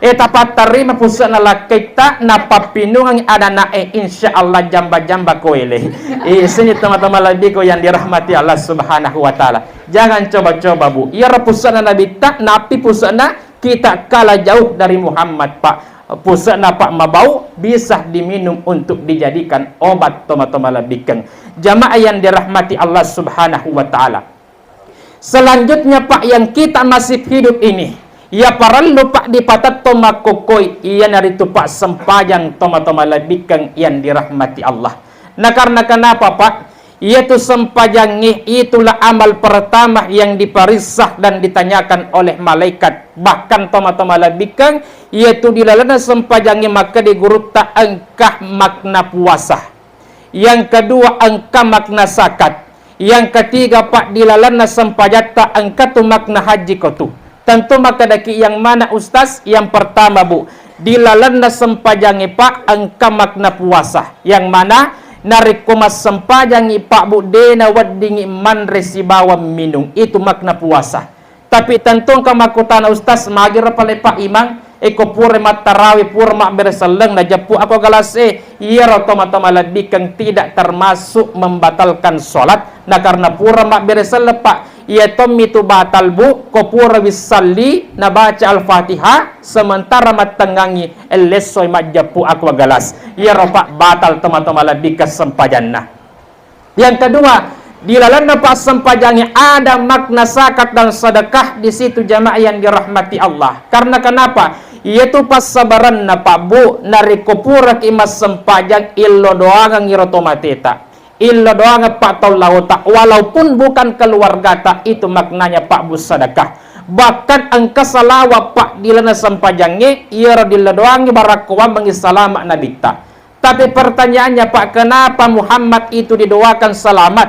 E, tapattarima puse'na lakkaitta, napappinungangi anana'e, insya Allah jamba-jamba ko ele. E, sini teman-teman lebbiku yang dirahmati Allah Subhanahu wa Ta'ala. Jangan coba-coba, Bu. Iyaro puse'na Nabitta, napi puse'na kita kalah jauh dari Muhammad, Pak. Puse'na, Pak, mabau, bisa diminum untuk dijadikan obat, tomatoa malebbikeng. Jamaah yang dirahmati Allah Subhanahu wa Ta'ala. Selanjutnya, Pak, yang kita masih hidup ini, ya parellu, Pak, dipatetto makkokkoi, iyanaritu, Pak, sempajang, tomatoa malebbikeng yang dirahmati Allah. Nah, karena kenapa, Pak? Iyatu sempajangnge itulah amal pertama yang diperiksa dan ditanyakan oleh malaikat. Bahkan tomatoa malebbikeng, iyatu di lalenna sempajangnge makkeda gurutta engka makna puasa. Yang kedua, engka makna zakat. Yang ketiga, Pak, di lalenna sempajatta engka tu makna haji ko tu. Tentu makkedaki yang mana, Ustaz? Yang pertama, Bu, di lalenna sempajangnge, Pak, engka makna puasa. Yang mana narekko massempajangngi, Pak, Bu, de naweddingi manre sibawa minung. Itu makna puasa. Tapi tentu engka makkutana, Ustaz, magiro pale, Pak, imang, eko pura mattarawe, pura mabbere selleng, najeppu ako galas e, iyaro tomatoa malebbikeng tidak termasuk membatalkan sholat. Nah, karena pura mabbere selleng, Pak, iya tommi tu batal, Bu, ko pura wissalli nabaca Al-Fatihah, sementara mattengngangi, ellessoi majjeppu aqua gelas. Iyaro, Pak, batal tomatoa malebbikeng sempajanna. Yang kedua, di lalenna, Pak, sempajangnge ada makna zakat dan sedekah di situ, jamaah yang dirahmati Allah. Karena kenapa? Iyatu passabarenna, Pak, Bu, narekko puraki massempajang, illo doangengngi ro tomateta. Illo doangeng, Pak, tau lao ta, walaupun bukan keluargata, itu maknanya, Pak, Bu, sedekah. Bahkan engka salawat, Pak, di lalenna sempajangnge, iyaro dillo doangngi barakko wammengngi salama Nabitta. Tapi pertanyaannya, Pak, kenapa Muhammad itu didoakan selamat?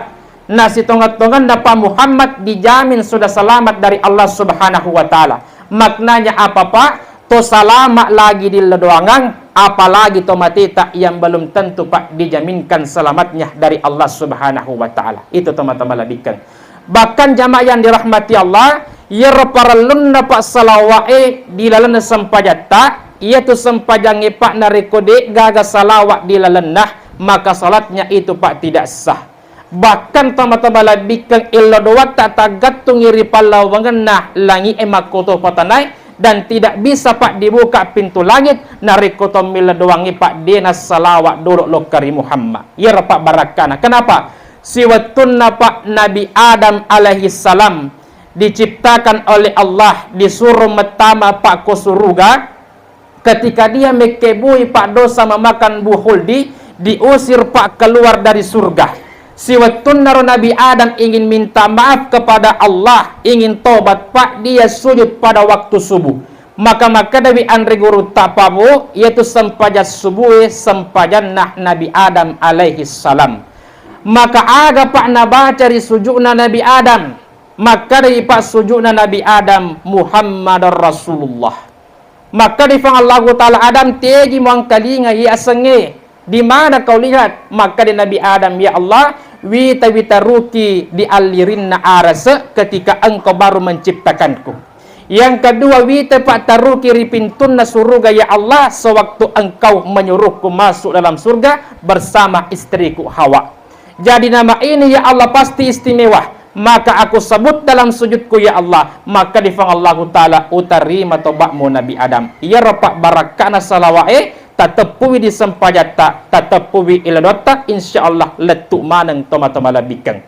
Nah, sitongeng-tongenna, Pak, Muhammad dijamin sudah selamat dari Allah Subhanahu wa Ta'ala. Maknanya apa, Pak? To salama lagi dillo doangang, apalagi to mateta yang belum tentu, Pak, dijaminkan selamatnya dari Allah Subhanahu wa Ta'ala. Itu, teman-teman, lebihkan. Bahkan, jamaah yang dirahmati Allah, iyaro parellunna, Pak, salawa'e di lalenna sempajatta, iyatu sempajangnge, Pak, narekko de' gaga salawat di lalenna, maka salatnya itu, Pak, tidak sah. Bahkan, tama-tama labbikeng, illo doatta taggattungi ri pallawangenna langi'e makkoto patanae, dan tidak bisa, Pak, dibuka pintu langit narekko to millo doangngi, Pak, de' nassalawa dolo lokka ri Muhammad. Iyaro, Pak, barakkana. Kenapa? Siwettunna, Pak, Nabi Adam alaihi salam diciptakan oleh Allah, disuruh mettama, Pak, ko suruga, ketika dia mekkebui, Pak, dosa memakan buah khuldi, diusir, Pak, keluar dari surga. Siwettunnaro Nabi Adam ingin minta maaf kepada Allah, ingin tobat, Pak, dia sujud pada waktu subuh. Maka makkedawi anre gurutta, Pak, Bu, iyatu sempajang subuhe sempajanna Nabi Adam alaihi salam. Maka aga, Pak, nabaca ri sujudna Nabi Adam? Makkedai, Pak, sujudna Nabi Adam, Muhammadar Rasulullah. Makkeda Puang Allahu Ta'ala, "Adam, tegi muangkalinga iye asengnge? Di mana kau lihat?" Makkeda Nabi Adam, "Ya Allah, wita-wita ruki di allirinna arase ketika engkau baru menciptakanku. Yang kedua, wita, Pak, taruki ri pintunna suruga, ya Allah, sewaktu engkau menyuruhku masuk dalam surga bersama istriku Hawa. Jadi nama ini, ya Allah, pasti istimewa. Maka aku sebut dalam sujudku, ya Allah." Maka di Puang Allahu Ta'ala, "Utarima tobatmu, Nabi Adam." Iyaro, Pak, barakkana salawa'e, tateppuwi di sempajatta, tateppuwi iladotta, insya Allah lettu maneng toma-toma labbikeng.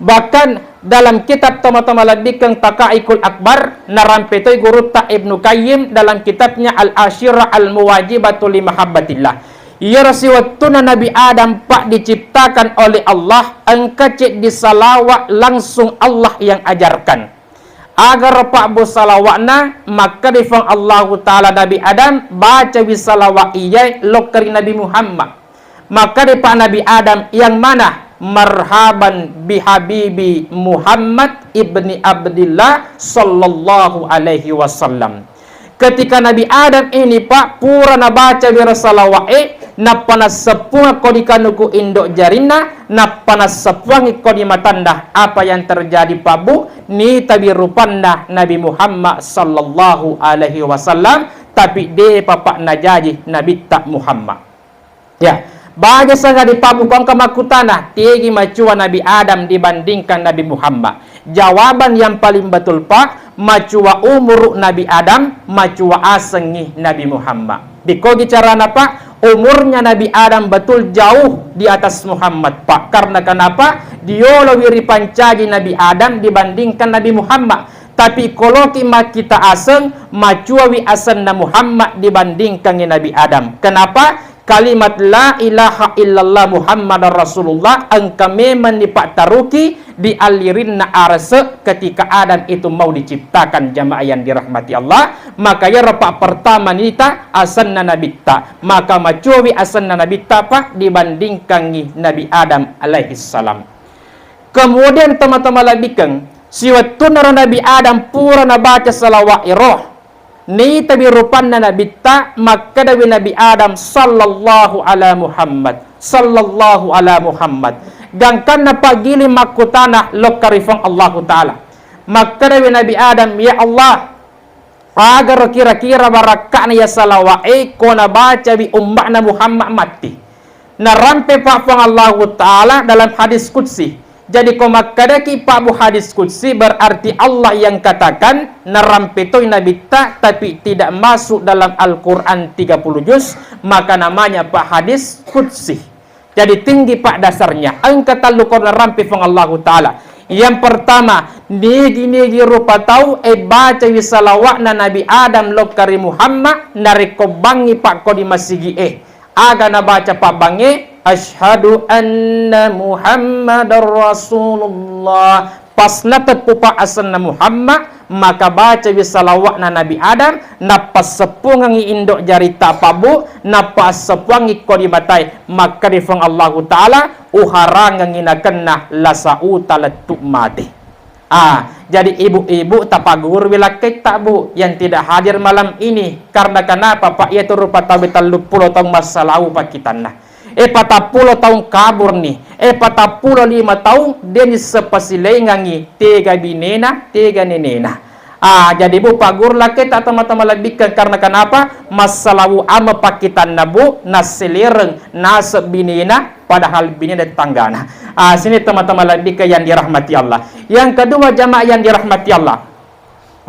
Bahkan dalam kitab toma-toma labbikeng Takaikul Akbar, narampe toi gurutta Ibnu Qayyim dalam kitabnya Al-Asyirah Al-Muwajibatu li Mahabbatillah. Iyaro siwettunna Nabi Adam, Pak, diciptakan oleh Allah, engka ceddi salawat langsung Allah yang ajarkan. Agaro, Pak, Bu, salawatna? Makkeda Puang Allahu Ta'ala, Nabi Adam, bacawi salawat iyae lokka ri Nabi Muhammad. Makkeda, Pak, Nabi Adam, yang mana? "Marhaban bihabibi Muhammad ibni Abdillah sallallahu alaihi wasallam." Ketika Nabi Adam ini, Pak, pura nabaca wiro salawa'e, nappa nasseppunga ko di kanuku indo jarinna, nappa nasseppuangi ko di matanna. Apa yang terjadi, Pak, Bu? Nitawi rupanna Nabi Muhammad sallallahu alaihi wasallam, tapi de'pa, Pak, najaji Nabitta Muhammad. Ya, baja sangadi, Pak, Bu, ko engka makkutana, tegi macua Nabi Adam dibandingkan Nabi Muhammad? Jawaban yang paling betul, Pak, macua umuru Nabi Adam, macua asengngi Nabi Muhammad. Dikogi carana, Pak, umurnya Nabi Adam betul jauh di atas Muhammad, Pak. Karena kenapa? Diolowi ripancaji Nabi Adam dibandingkan Nabi Muhammad. Tapi koloki makkita aseng, macuawi asenna Muhammad dibandingkangngi Nabi Adam. Kenapa? Kalimat la ilaha illallah Muhammadar Rasulullah engka memenni pattaruki di allirinna arase ketika Adam itu mau diciptakan, jamaah yang dirahmati Allah. Maka iyaro, Pak, pertama nita asenna Nabitta. Maka macuawi asenna Nabitta, Pak, dibandingkangngi Nabi Adam alaihi salam. Kemudian toma-toma labbikeng, siwettunnaro Nabi Adam pura nabaca salawa'iro, nitawi rupanna Nabitta, makkedawi Nabi Adam, "Sallallahu ala Muhammad, sallallahu ala Muhammad." Gangkanna paggiling makkutana lokka ri Puang Allahu Ta'ala. Makkedawi Nabi Adam, "Ya Allah, agaro kira-kira barakka'na iya salawa'e ko nabacawi umma'na Muhammad matti?" Narampe, Pak, Puang Allahu Ta'ala dalam hadis qudsi. Jadi ko makkedaki, Pak, Bu, hadis qudsi, berarti Allah yang katakan, narampe toi Nabitta, tapi tidak masuk dalam Al-Quran tiga puluh juz, maka namanya, Pak, hadis qudsi. Jadi tinggi, Pak, dasarnya. Engka tellu ko narampe Puang Allahu Ta'ala. Yang pertama, nigi-nigi rupa tau e bacawi salawa'na Nabi Adam lokka ri Muhammad, narekko bangngi, Pak, ko di masigi'e. Aga nabaca pabbangnge, "Asyhadu anna Muhammadar Rasulullah." Pas nateppu pa asenna Muhammad, maka bacawi salawa'na Nabi Adam, nappaseppungengngi indo' jaritta pabbu, nappaseppuangngi kodi matae, makkeda Puang Allahu Ta'ala, uharangengngi nakenna lasa uta lettu mate. Ah, jadi ibu-ibu tapagurui lakkaitta, Bu, yang tidak hadir malam ini. Karena kenapa, Pak? Iyatu rupa tau telluppulo taung massalau pakkitanna. E, patappulo taung kaburni. E, patappulo lima taung deni sepasilengangi tega binena, tega nenena. Ah, jadi, Bu, paguru lakkaitta tama-tama lebbikkan. Karena kenapa? Massalau ama pakkitanna, Bu, nasselereng naseng binena, padahal binena tetanggana. Ah, sini teman-teman lebbikka yang dirahmati Allah. Yang kedua, jamaah yang dirahmati Allah,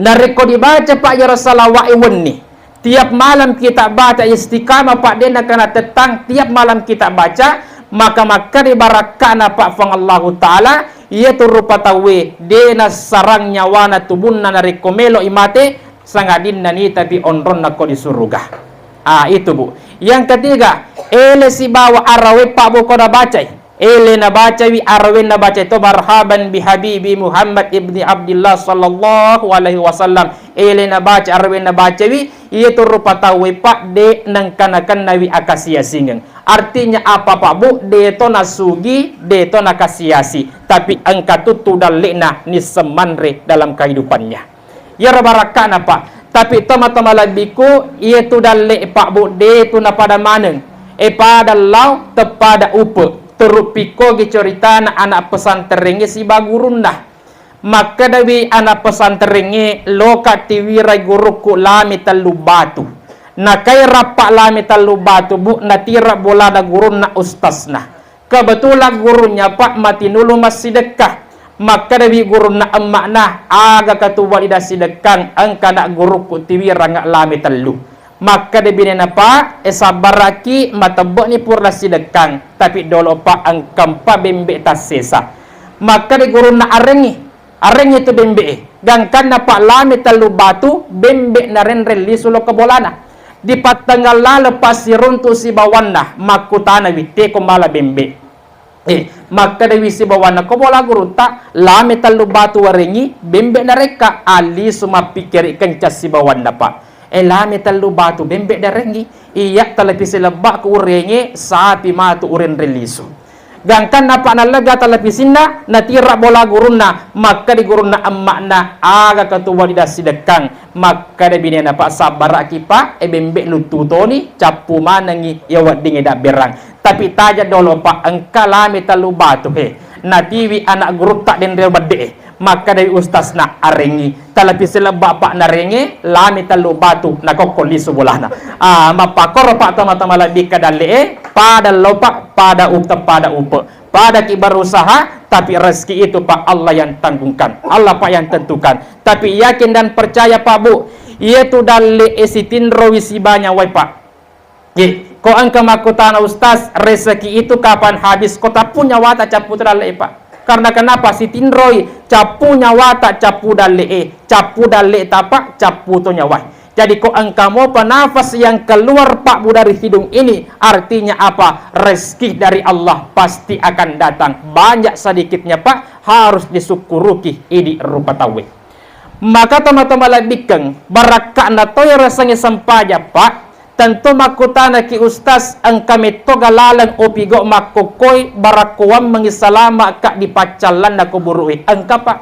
narekko dibaca, Pak, iyaro salawa'e wenni, tiap malam kita baca, istiqamah, Pak, de nakana tettang, tiap malam kita baca, maka makkeda barakkana, Pak, Puang Allahu Ta'ala, iyatu rupa tauwe de nassarang nyawana tubunna narekko melo'i mate, sangadinna nitapi onronna ko di suruga. Ah, itu, Bu. Yang ketiga, ele sibawa arawe, Pak, Bu, ko nabacai. Ele nabacawi, arawe nabacai to, "Marhaban bi habibi Muhammad ibni Abdillah sallallahu alaihi wasallam." Ele nabaca, arawe nabacawi, iyatu rupa tauwe, Pak, de nengka nakennawi akasiasingeng. Artinya apa, Pak, Bu? De to nasugi, de to nakasiasi, tapi engka tuttu dalle'na nisseng manre dalam kehidupannya. Iyaro barakka'na, Pak. Tapi toma-toma lebbiku, iyatu dalle, Pak, Bu, de tu napada maneng. E, pada lao, teppada upe. Teruppi kogi ceritana anak pesantrengnge siba gurunna. Makkedawi anak pesantrengnge, "Loka tiwirai gurukku Lame Tellu Batu." Nakairappa Lame Tellu Batu, Bu, natira bolana gurunna ustasna. Kebetulan gurunnya, Pak, matinulu massidekka. Makkedawi gurunna emma'na, "Aga katuwali dassidekkang, engka nak gurukku tiwirang Lame Tellu." Makkeda binena, "Pak, e, sabbaraki, matebbe'ni pura dassidekkang, tapi dolo, Pak, engkampa bembe tassesa." Makkeda gurunna, "Arengngi, arengngi tu bembe e." Gangkanna, Pak, Lame Tellu Batu, bembe narenreng lisu lokka bolana. Dipattengnga laleng, Pak, siruntu sibawanna, makkutanawi, "Teko mala bembe?" Eh, makkedawi sibawanna, "Ko bola gurutta, Lame Tellu Batu warengngi, bembe narekka." Allisu mappikkiri kencang sibawanna, Pak. "Eh, Lame Tellu Batu, bembe darengngi. Iya, televisi lebbakku urenge, sapi matu urenreng lisu." Gangkanna, Pak, nallega televisinna, natira bola gurunna, makkeda gurunna emma'na, "Aga katuwali dassidekkang?" Makkeda binena, "Pak, sabbaraki, Pak, e, bembe luttu toni, cappu manengngi iya weddingnge dabberang." Tapi taja dolo, Pak, engka Lame Tellu Batu, he. Natiwi anak gurutta denre bedde e. Makkedai ustasna, "Arengngi. Televisi lebba, Pak, narenge, Lame Tellu Batu, nakokko lisu bolana." Ah, mappakoro, Pak, toma-toma lebbi ka dalle e, pada lo, Pak, pada utte, pada upe. Padaki berusaha, tapi rezeki itu, Pak, Allah yang tanggungkan. Allah, Pak, yang tentukan. Tapi yakin dan percaya, Pak, Bu, iyatu dalle e sitinroi siba nyawai, Pak. Ye, ko engka makkutana, "Ustaz, rezeki itu kapan habis?" Ko tappu nyawata cappu to dalle e, Pak. Karena kenapa? Sitinroi, cappu nyawata, cappu dalle e, cappu dalle ta, Pak, cappu to nyawai. Jadi ko engka mopa nafas yang keluar, Pak, Bu, dari hidung ini, artinya apa? Rezeki dari Allah pasti akan datang. Banyak sedikitnya, Pak, harus disyukuruki idi rupa tauwe. Maka toma-toma lebbikkeng, barakka'na to yarasengnge sempajang, Pak. Tentu makkutanaki, "Ustaz, engka mettoga laleng upigau makkokkoi, barakko wammengngi salama'ka di paccallanna kuburu'e?" Engka, Pak.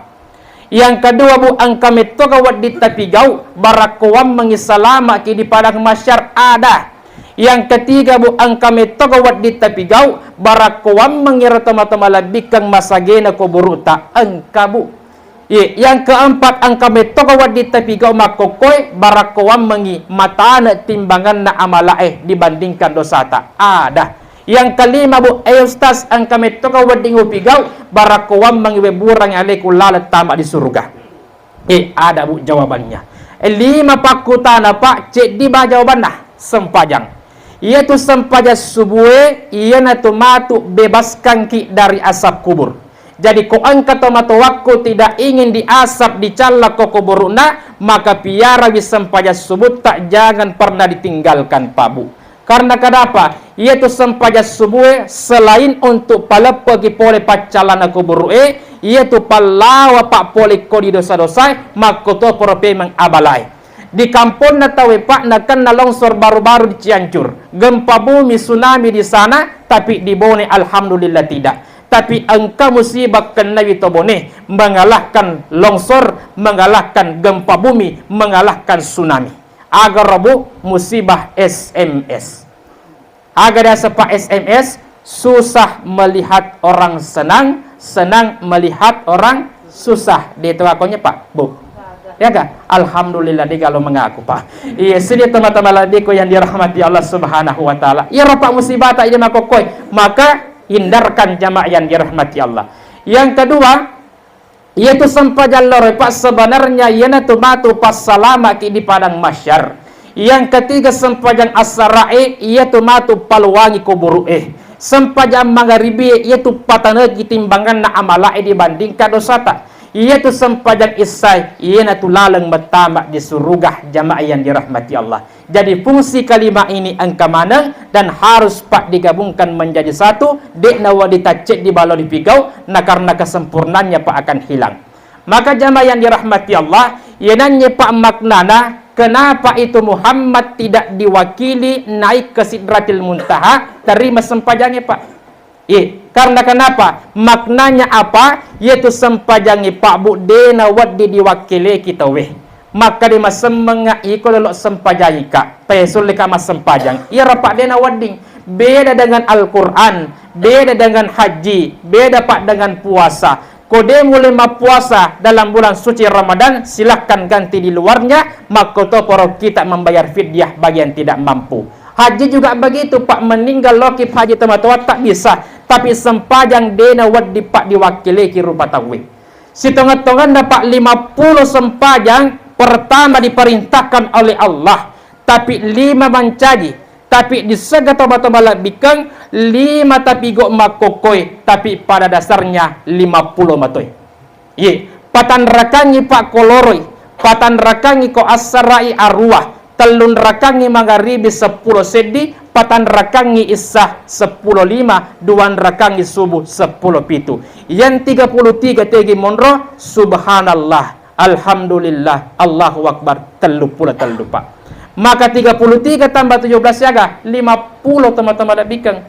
Yang kedua, Bu, engka mettoga wedding tapigau, barakko wammengngi salama'ki di padang mahsyar? Ada. Yang ketiga, Bu, engka mettoga wedding tapigau, barakko wammengngi ro toma-toma lebbikkeng masagena kuburu'ta? Engka, Bu. Ye, yang keempat, engka mettoga wedding tapigau makkokkoi, barakko wammengngi matane timbanganna amala'e dibandingkan dosata? Ada. Yang kelima, Bu, eh, Ustaz, engka mettoga wedding upigau, barakko wammengngi weburang aleku laleng tama di suruga? Eh, ada, Bu, jawabannya. Eh, lima pakkutana, Pak, ceddi ba jawabanna, sempajang. Iyatu sempajang subue, iyanatu matu bebaskangki dari asap kubur. Jadi, ko engka tomatoakku tidak ingin diasap, dicalla ko kuburu'na, maka piarawi sempajang subutta, jangan pernah ditinggalkan, Pak, Bu. Karena kenapa? Iyatu sempajang subue selain untuk paleppeki pole paccalana kuburu'e, iyatu pallawa pappolekko di dosa-dosae, makkotoparo pemeng abalae. Di kamponna tauwe, Pak, nakenna longsor baru-baru di Cianjur, gempa bumi, tsunami di sana, tapi di Bone alhamdulillah tidak. Tapi engka musibah kennawi to Bone, mengalahkan longsor, mengalahkan gempa bumi, mengalahkan tsunami. Aga ro, Bu? Musibah S M S. Aga diaseng, Pak, S M S? Susah melihat orang senang, senang melihat orang susah. De' to akkonye, Pak, Bu? Ya ga? Alhamdulillah, de' gaga lo mengaku, Pak. Iya, sini teman-teman lebbiku yang dirahmati Allah Subhanahu wa Ta'ala. Iyaro, Pak, musibata idi makkokkoe, maka hindarkan, jamaah yang dirahmati Allah. Yang kedua, iyatu sempajang loro, Pak, sebenarnya iyanatu matu passalamaki di padang mahsyar. Yang ketiga, sempajang assarae, iyatu matu paluangi kuburu'e. Sempajang magaribie, iyatu pataneki timbanganna amalae dibandingkan dosata. Iyatu sempajang issae, iyanatu laleng mettama di suruga, jamaah yang dirahmati Allah. Jadi, fungsi kalimat ini engka maneng dan harus, Pak, digabungkan menjadi satu, de' nawedding tacceddi balo dipigau, na karena kesempurnaannya, Pak, akan hilang. Maka, jamaah yang dirahmati Allah, iyananye, Pak, maknana, kenapa itu Muhammad tidak diwakili naik ke Sidratil Muntaha, terima sempajange, Pak? Iya, karena kenapa? Maknanya apa? Iyatu sempajangnge, Pak, Bu, de' nawedding diwakkileki tauwe. Makkeda masemmengnga iko lolo sempajangika, tae sulleka massempajang. Iyaro, Pak, de' nawedding. Beda dengan Al-Quran, beda dengan haji, beda, Pak, dengan puasa. Ko de' mulle mappuasa dalam bulan suci Ramadan, silahkan ganti di luarnya, makkotoparo kita membayar fidyah bagi yang tidak mampu. Haji juga begitu, Pak, meninggal loki haji tomatoatta bisa, tapi sempajang de' nawedding, Pak, diwakkileki rupa tauwe. Sitongeng-tongenna, Pak, lima puluh sempajang pertama diperintahkan oleh Allah, tapi lima mancaji, tapi disegga tomatoa malebbikeng, lima tapigo makkokkoe, tapi pada dasarnya lima puluh matoi. Ye, patanrakangngi, Pak, ko loroi, patanrakangngi ko assara'i arua, tellunrakangngi magaribi seppulo seddi, patanrakangngi isya seppulo lima, duanrakangngi subuh seppulo pitu. Yang tiga puluh tiga tegi monro, subhanallah, alhamdulillah, Allahu akbar, telluppulo tellu, Pak. Maka tiga puluh tiga tambah tujuh belas siaga, lima puluh, teman-teman, lebbikeng.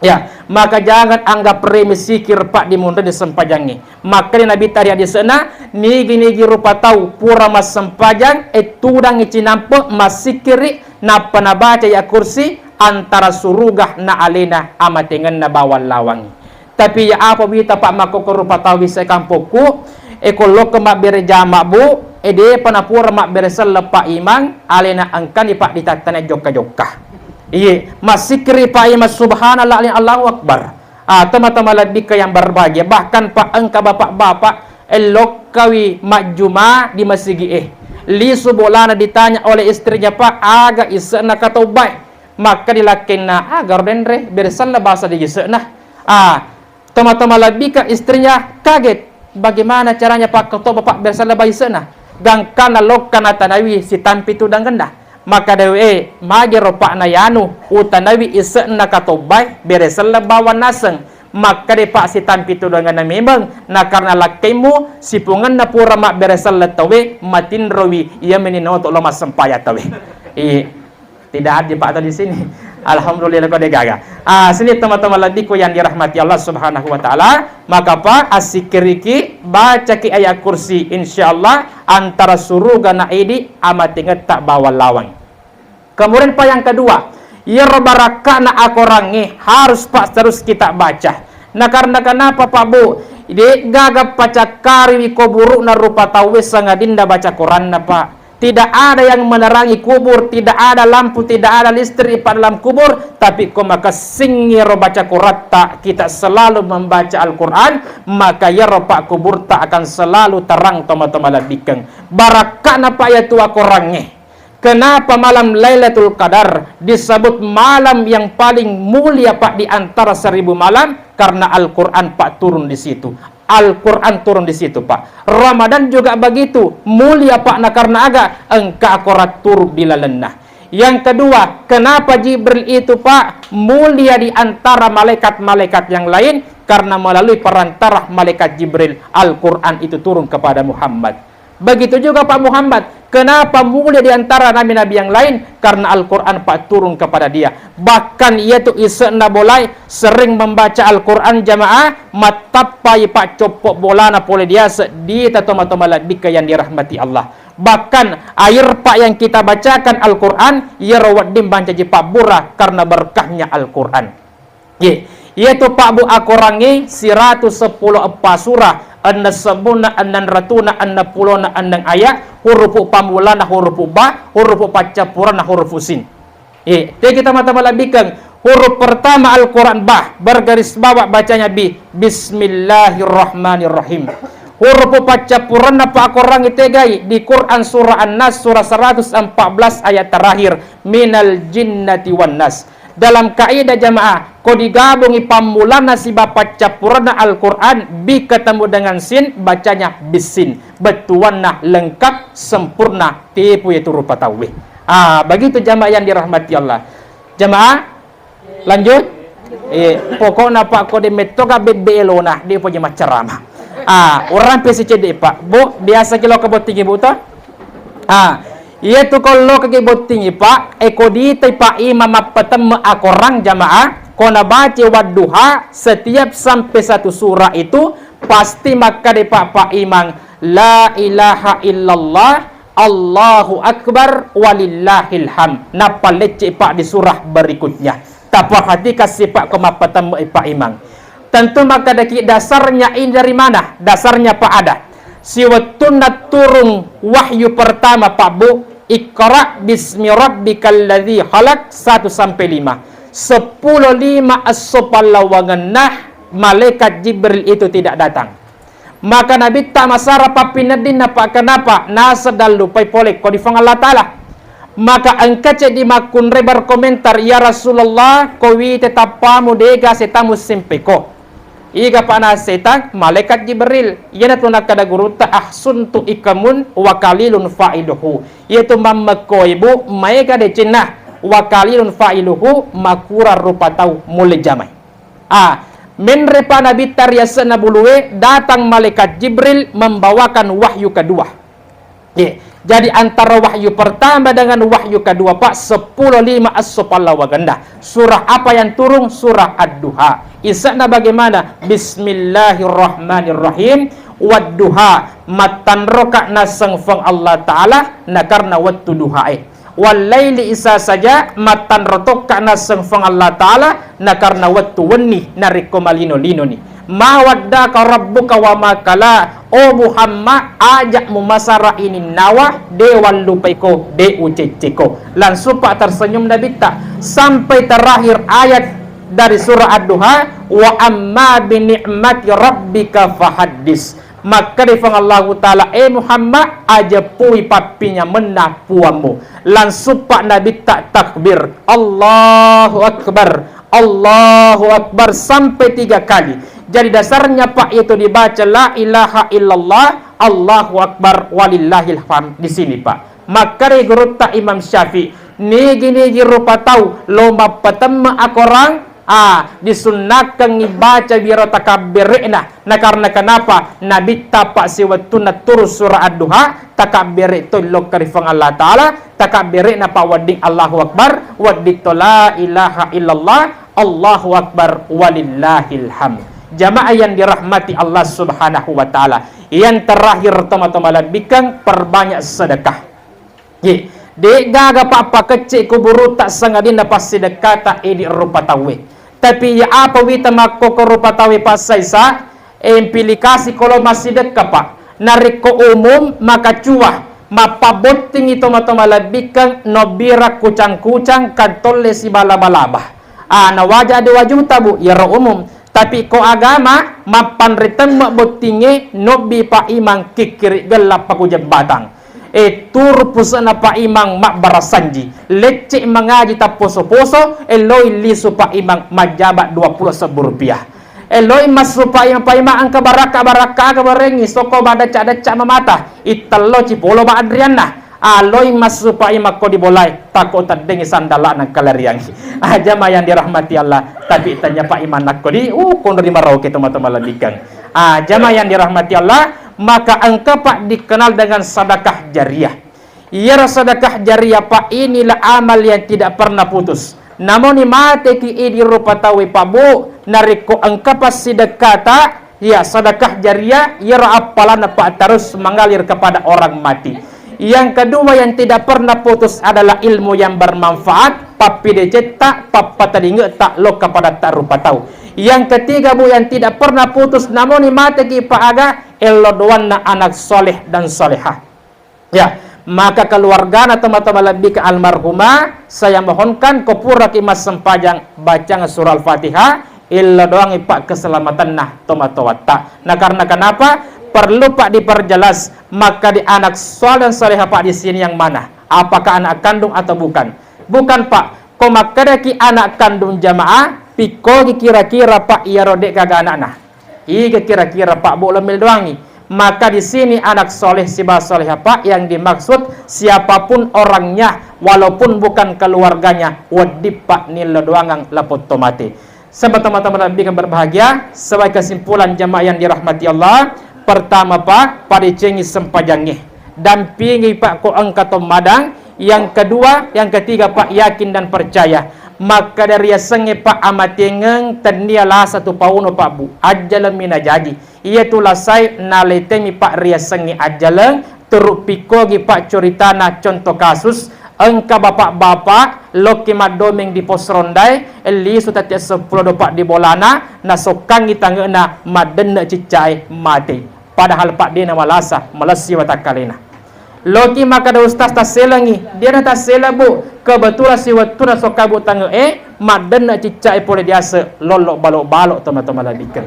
Ya, maka jangan anggap remeh sikir, Pak, dimunrei di sempajangnge. Makkeda Nabitta ri hadisena, nigi-nigi rupa tau pura massempajang, e, tudangngi cinampe, massikkiri, nappa nabaca ayat kursi, antara suruga na alena amatengenna bawang lawangngi. Tapi ya apa wita, Pak, makkokko rupa tau wisseng kampokku, e, ko lokka mabbere jama, Bu, e, depa napura mabbere selleng, Pak Imang, alena engkani, Pak, ditattana jokka-jokka. Iye, massikkiri, Pak Imang, subhanallah, Allahu Akbar. Ah, teman-teman lebbikeng yang berbahagia, bahkan, Pak, engka bapak-bapak, eh, lokkawi majjuma di masigi, eh. Lisu bolana ditanya oleh istrinya, Pak, aga ise'na katobbae. Makkeda lakkainna, aga ro denre, bere selleng bawang ise'na. Ah, teman-teman lebbikeng, istrinya kaget. Bagaimana caranya, Pak, katobba, Pak, bere selleng bawang ise'na? Gangkanna lokka natanaiwi sitampi tudangenna. Makkeda, eh, magero, Pak, nayanu, utanawi ise'na katobbae, bere selleng bawang naseng. Makkeda, Pak, sitampi tudangenna memeng, na karena lakkaimmu, sipongenna pura mabbere selleng tauwe, matinrowi, iya meni naoto lo massempajang tauwe. Iya. Tidak adil, Pak, atau di sini. Alhamdulillah, ko degaga. Ah, sini teman-teman lebbikku yang dirahmati Allah Subhanahu wa Ta'ala, maka, Pak, assikkiriki, bacaki ayat kursi, insya Allah antara suruga na idi amatengetta bawang lawang. Kemudian, Pak, yang kedua, iyaro barakka'na akorangnge harus, Pak, terus kita baca. Nah, karena kenapa, Pak, Bu? Degaga pacakkariwi kuburu'na rupa tauwe sangadinna baca Quranna, Pak. Tidak ada yang menerangi kubur, tidak ada lampu, tidak ada listrik, Pak, dalam kubur, tapi ko makessingngi ro baca Quratta, kita selalu membaca Al-Quran, maka iyaro, Pak, kuburta akan selalu terang, tomatoa malebbikeng. Barakka'na, Pak, iyatu akorangnge. Kenapa malam Lailatul Qadar disebut malam yang paling mulia, Pak, di antara seribu malam? Karena Al-Quran, Pak, turun di situ. Al-Quran turun di situ, Pak. Ramadan juga begitu, mulia, Pak, na karena aga? Engka akorang turun di lalenna. Yang kedua, kenapa Jibril itu, Pak, mulia di antara malaikat-malaikat yang lain? Karena melalui perantara malaikat Jibril, Al-Quran itu turun kepada Muhammad. Begitu juga Pak Muhammad, kenapa mulia di antara nabi-nabi yang lain? Karena Al-Quran, Pak, turun kepada dia. Bahkan ia tu ise'na bolai sering membaca Al-Quran, jamaah, mattappai, Pak, coppo bolana pole diase di tato-mato malebbikkeng yang dirahmati Allah. Bahkan air, Pak, yang kita bacakan Al-Quran, iyaro wedding mancaji pabbura karena berkahnya Al-Quran. Ye, iyatu, Pak, Bu, akorangnge siratu seppulo eppa surah, enneng sebbuna, enneng ratuna, enneng pulona, enneng ayat, hurufu pammulana hurufu ba, hurufu paccappuranna hurufu sin. Eh, te kita mata malebbikkeng. Huruf pertama Al-Quran ba, bergaris bawah bacanya bi, Bismillahirrahmanirrahim. Huruf paccappuranna pa Al-Quran itegai di Quran surah An-Nas, surah seratus empat belas ayat terakhir, minal jinnati wan nas. Dalam kaidah, jamaah, ko digabungi pammulana siba paccappuranna Al-Quran, bi ketemu dengan sin, bacanya bisin. Bettuanna lengkap, sempurna, tepu itu rupa tauwe. Ah, begitu jamaah yang dirahmati Allah. Jamaah, lanjut. Eh, pokokna, Pak, ko de metto ga bebbe elona, de poji maccarama. Ah, orang pesi cedde, Pak. Bu, biasa ki lo ke bottingi, Bu, to? Ah, iyatu ko lo ke bottingi, Pak, e ko ditai Pak Imam mappatemme akorang, jamaah, ko nabaca Wadduha, setiap sampai satu surah itu pasti makkada Pak, Pak Imam, "La ilaha illallah, Allahu Akbar, walillahil hamd." Nappa lecce, Pak, di surah berikutnya. Taperhatikan sipa ko mappatemme, Pak Imam. Tentu makkadaki, dasarnya ini dari mana? Dasarnya, Pak, ada. Siwettunna turung wahyu pertama, Pak, Bu, Iqra bismi rabbikal ladzi khalaq, satu sampai lima. Seppulo lima esso pallawangenna malaikat Jibril itu tidak datang. Maka Nabitta masara pappineddinna, Pak, kenapa? Naseng dallupai pole ko di Puang Allah Ta'ala. Maka engka ceddi makkunrai berkomentar, "Ya Rasulullah, ko wite tappamu dega setamu simpeko." Iga, Pak, na setang? Malaikat Jibril. Iyanatu nakkada gurutta, "Ahsuntu ikamun wa qalilun fa'iluhu." Iyatu mammekko ibu, maega decenna, "wa qalilun fa'iluhu", makurang rupa tau mulle jamai. Ah, menre pa Nabitta ri asenna bulue, datang malaikat Jibril membawakan wahyu kedua. Ye, jadi antara wahyu pertama dengan wahyu kedua, Pak, seppulo lima esso pallawangenna. Surah apa yang turun? Surah Ad-Duha. Ise'na bagaimana? Bismillahirrahmanirrahim. Wadduha. Mattanroka naseng Fuang Allah Ta'ala, na karena wettu duhae. Wallaili isa saja, mattanro tokka naseng Fuang Allah Ta'ala, na karena wettu wenni narekko malino-linoni. Ma waddaka rabbuka wa ma kala. Oh Muhammad, aja mumasara ininnawa, de wallupaiko, de ucecceko. Langsung, Pak, tersenyum Nabitta. Sampai terakhir ayat dari surah Ad-Duha, "Wa amma bi ni'mati rabbika fahaddis." Makkeda Fuang Allahu Ta'ala, "Eh Muhammad, aja pui pappinyamenna Puammu." Langsung, Pak, Nabitta takbir, "Allahu Akbar, Allahu Akbar," sampai tiga kali. Jadi dasarnya, Pak, itu dibaca la ilaha illallah, Allahu Akbar, walillahil hamd. Di sini, Pak, makkeda gurutta Imam Syafi'i, nigi-nigi rupa tau lo mappatemme akorang, ah, disunnakkengngi baca wiro takabbere'na. Na karena kenapa? Nabitta, Pak, siwettunna turu surah Ad-Duha, takabbere toi lokka ri Fuang Allah Ta'ala, takabbere'na, Pak, wedding Allahu Akbar, wedding to la ilaha illallah, Allahu Akbar, walillahil hamd. Jamaah yang dirahmati Allah Subhanahu wa Ta'ala, yang terakhir, toma-toma lebbikeng, perbanyak sedekah. Ye, de'gaga, Pak, pakecce kuburutta sangadinna passidekkata idi rupa tauwe. Tapi ya apa wita makkoko rupa tauwe passaisa, e, impilikasi kolo massidekka, Pak. Narekko umum, maka cua, mappabottingi toma-toma lebbikeng, nobbira kucang-kucang, kattolle sibalaba-laba. Ah, nawaja de wajuta, Bu, iyaro umum. Tapi ko agama, mappanre temme bottingnge, nobbi Pak Imang kikkiri gella paku jembatang. E, turu puse'na Pak Imang mabbarasanji. Lecce mangaji tapposo-poso, e, loi lisu Pak Imang majjaba dua puluh sebbu rupiah. E, loi massu Pak Imang, Pak Imang engka barakka-barakka aga barengngi, soko badacca-dacca mamata, ittello cipolo ba anrianna. Aloi massu Pak i makko di bolae, tako teddengi sandala'na kalariangi. Ah, jamaah yang dirahmati Allah, tapi tanya Pak i manakko di, uh, kono di marauke teman-teman lebihkan. Ah, jamaah yang dirahmati Allah, maka engka Pak dikenal dengan sedekah jariah. Iyaro sedekah jariah Pak inilah amal yang tidak pernah putus. Namoni mateki idi rupa tauwe Pak Bu, narekko engka passidekkata, iya, sedekah jariah, iyaro appalanna Pak terus mengalir kepada orang mati. Yang kedua yang tidak pernah putus adalah ilmu yang bermanfaat, pappidecetta, pappatalinge'ta lo kepada ta rupa tau. Yang ketiga Bu, yang tidak pernah putus namoni mateki Pak aga, ello doanna anak soleh dan solehah. Ya, maka keluargana teman-teman lebih ke almarhumah, saya mohonkan ko puraki massempajang bacang surah Al-Fatihah, illa doangi Pak keselamatanna tomatoatta. Nah, karena kenapa? Perlu Pak diperjelas, maka di anak soleh dan soleha Pak di sini yang mana? Apakah anak kandung atau bukan? Bukan Pak, ko makkedaki anak kandung jamaah, pikkogi kira-kira Pak iyaro de gaga anakna. Iga kira-kira Pak Bu lo mildoangi? Maka di sini anak soleh siba soleha Pak yang dimaksud siapapun orangnya, walaupun bukan keluarganya, wedding Pak nillo doangang lapotto mate. Sebab teman-teman lebih berbahagia, sebagai kesimpulan jamaah yang dirahmati Allah, pertama Pak, padecengi sempajangnge. Dampingi Pak ko engka to madang, yang kedua, yang ketiga Pak, yakin dan percaya. Makkeda riasengnge Pak amatengeng tennia lasa tu pauno Pak Bu. Ajjaleng mi najaji. Iyatu lasai naletemi Pak riasengnge ajjaleng, turu pikkogi Pak curitana contoh kasus, engka bapak-bapak lokki maddomeng di pos rondae, lisu tette seppulo do Pak di bolana, nasokkangi tange'na maddenne ciccae mate. Padahal Pak de namalasa, malessi watakkalena. Loki makkeda ustaz tasselengi, de natasseleng Bu, kebetulan siwettunna sokka Bu tange'e, maddenne ciccae pole diase, lollo balo-balo toma-toma labikkeng.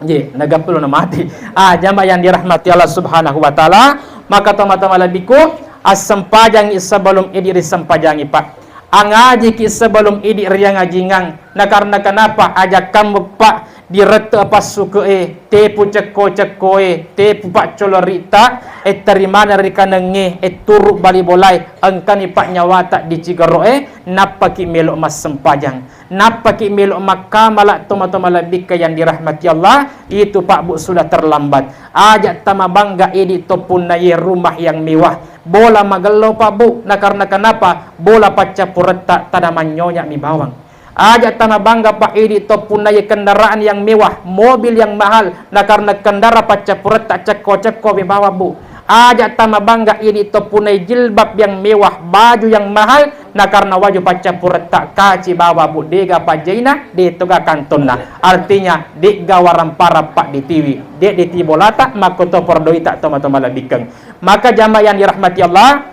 Ye, nagappulo na mati. Ah, jamaah yang dirahmati Allah Subhanahu wa Ta'ala, maka toma-toma labikku, assempajangi sebelum idi risempajangi Pak. Angajiki sebelum idi riangajingang. Na karena kenapa? Ajakkammu Pak dirette passuke'e, tepu cekko-cekkoe, tepu paccolori'ta, e tarimana ri kanengnge, e turu bali bolae, engkani Pak nyawata di cigero'e, nappaki melo massempajang. Nappaki melo makkamala toma-toma labbikka yang dirahmati Allah, itu Pak Bu sudah terlambat. Aja tamabangga idi toppunna ye rumah yang mewah. Bola magello Pak Bu, na karena kenapa? Bola paccappuretta tada manyonya mi bawang. Aja tamabangga Pak idi toppunna ye kendaraan yang mewah, mobil yang mahal, na karena kendara paccappuretta cekko-cekko mi bawang Bu. Aja tamabangga idi toppunna ye jilbab yang mewah, baju yang mahal, na karena waju paccappuretta kaci bawang Bu, dega pajjaina, de toga kantonna. Artinya, dega warang parang Pak ditiwi, de ditibolata, makko to perdoita toma-toma labikkeng. Maka jamaah yang dirahmati Allah,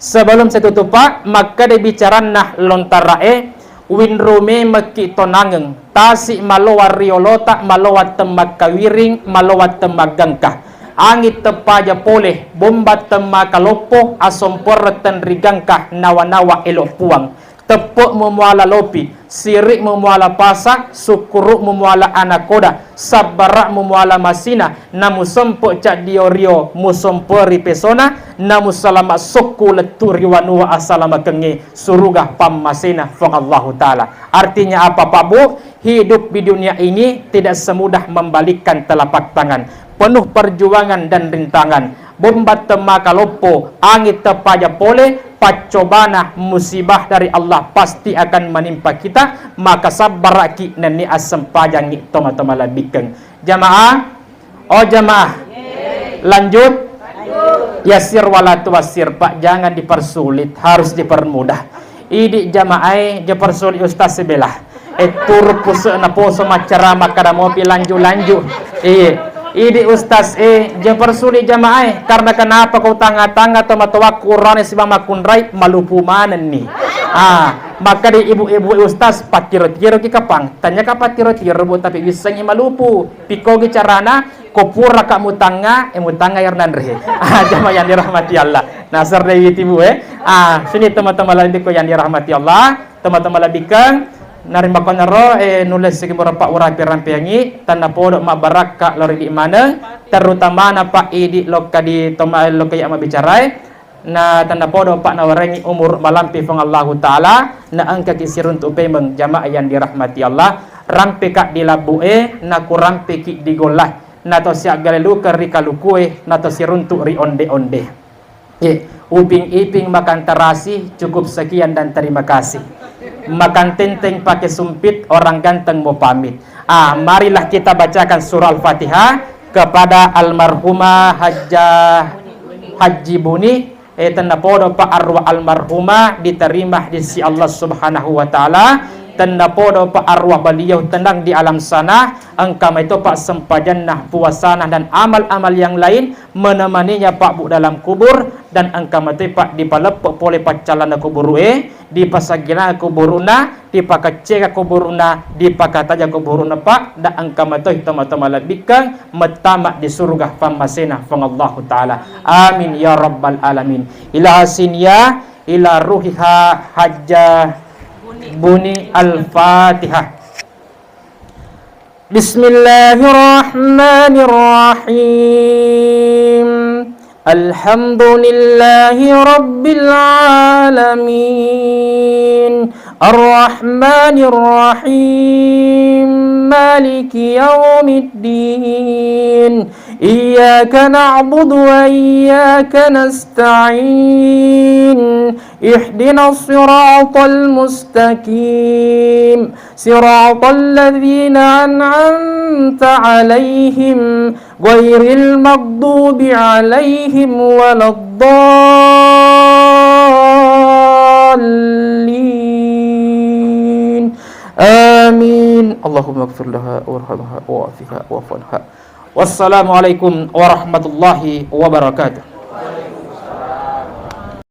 sebelum saya tutup Pak, makkeda bicaranna lontara'e, winru memekki tonangeng, tasi malowa riolota, malowa temmakkawiring, malowa temmaggangka. Angit teppaja pole, bomba temmakaloppo, asomporeng tenrigangka, nawa-nawa elo puang. Teppe'mu muala lopi, siri'mu muala pasa, sukkuru'mu muala anakoda, sabbara'mu muala masina, namusempe caddio-rio, musompori pesona, namusalama sokku lettu ri wanua asalamakengnge suruga pammasena Fuang Allahu Ta'ala. Artinya apa, Pak Bu? Hidup di dunia ini tidak semudah membalikkan telapak tangan. Penuh perjuangan dan rintangan. Bomba temmakaloppo, angit teppaja pole, paccobana musibah dari Allah pasti akan menimpa kita, maka sabbaraki nenni assempajangi toma-toma labikkeng. Jamaah, oh jamaah, lanjut. Yassir wala tuassir, Pak, jangan dipersulit, harus dipermudah. Idi jamaae, je persuli ustaz sebelah. E turu puse'na poso maccarama kada mopi lanju-lanju. Iye. Idi ustaz e, je persuli jamaae. Karena kenapa kau tanga-tanga to matoakku urane siba makkunrai malupu manenni. Ah, maka di ibu-ibu ustaz pattiro-tiro ki kapang. Tanya ka pattiro-tiro Bu, tapi wissengi malupu. Pikkogi carana, ko puraka mutangnga, e mutangnga iyaro nanre. Ah, jamaah yang dirahmati Allah. Nasar Dewi tibu e. Ah, sini teman-teman lain ko yang dirahmati Allah. Teman-teman labikkeng, narimakkonaro, eh, nulle sigi mura Pak urapi rampeangi, tanna podo mabbarakka lao ri idi maneng, terutamana Pak idi lokka di toma lokka iya mabbicarai. Na tennapodo Pak nawarengi umur malampe Puang Allahu Ta'ala, na engkaki siruntu pemeng jamaah yang dirahmati Allah, rampeka di labbu e, na kurampeki di golla, na to siaggale luka ri kalukue, na to siruntu ri onde-onde. Ye, Uping Iping makan terasi, cukup sekian dan terima kasih. Makan tenteng pakai sumpit, orang ganteng mau pamit. Ah, marilah kita bacakan surah Al-Fatihah kepada almarhumah Hajjah Haji Buni. Eh, tennapodo Pak arwah almarhumah diterima di sisi Allah Subhanahu wa Ta'ala. Tennapodo Pak arwah beliau tenang di alam sana. Engka maito Pak sempajanna, puasana, dan amal-amal yang lain menemaninya Pak Bu dalam kubur, dan engka mato Pak dipaleppe pole paccalana kuburu e, dipasagginang kuburuna, dipakaccega kuburuna, dipakataja kuburuna Pak, dan engka mato toma-toma lebbikkeng mettama di surga pammasena Puang Allahu Ta'ala. Amin ya rabbal alamin. Ila hasin ya, ila ruhiha Hajjah Buni Al-Fatihah. بسم الله الرحمن الرحيم. الحمد لله رب العالمين. الرحمن الرحيم. مالك يوم الدين. إياك نعبد وإياك نستعين. اهدنا الصراط المستقيم. صراط الذين أنعمت عليهم غير المغضوب عليهم ولا الضالين. آمين. اللهم اغفر لها وارحمها وعافها واعف عنها. والسلام عليكم ورحمة الله وبركاته.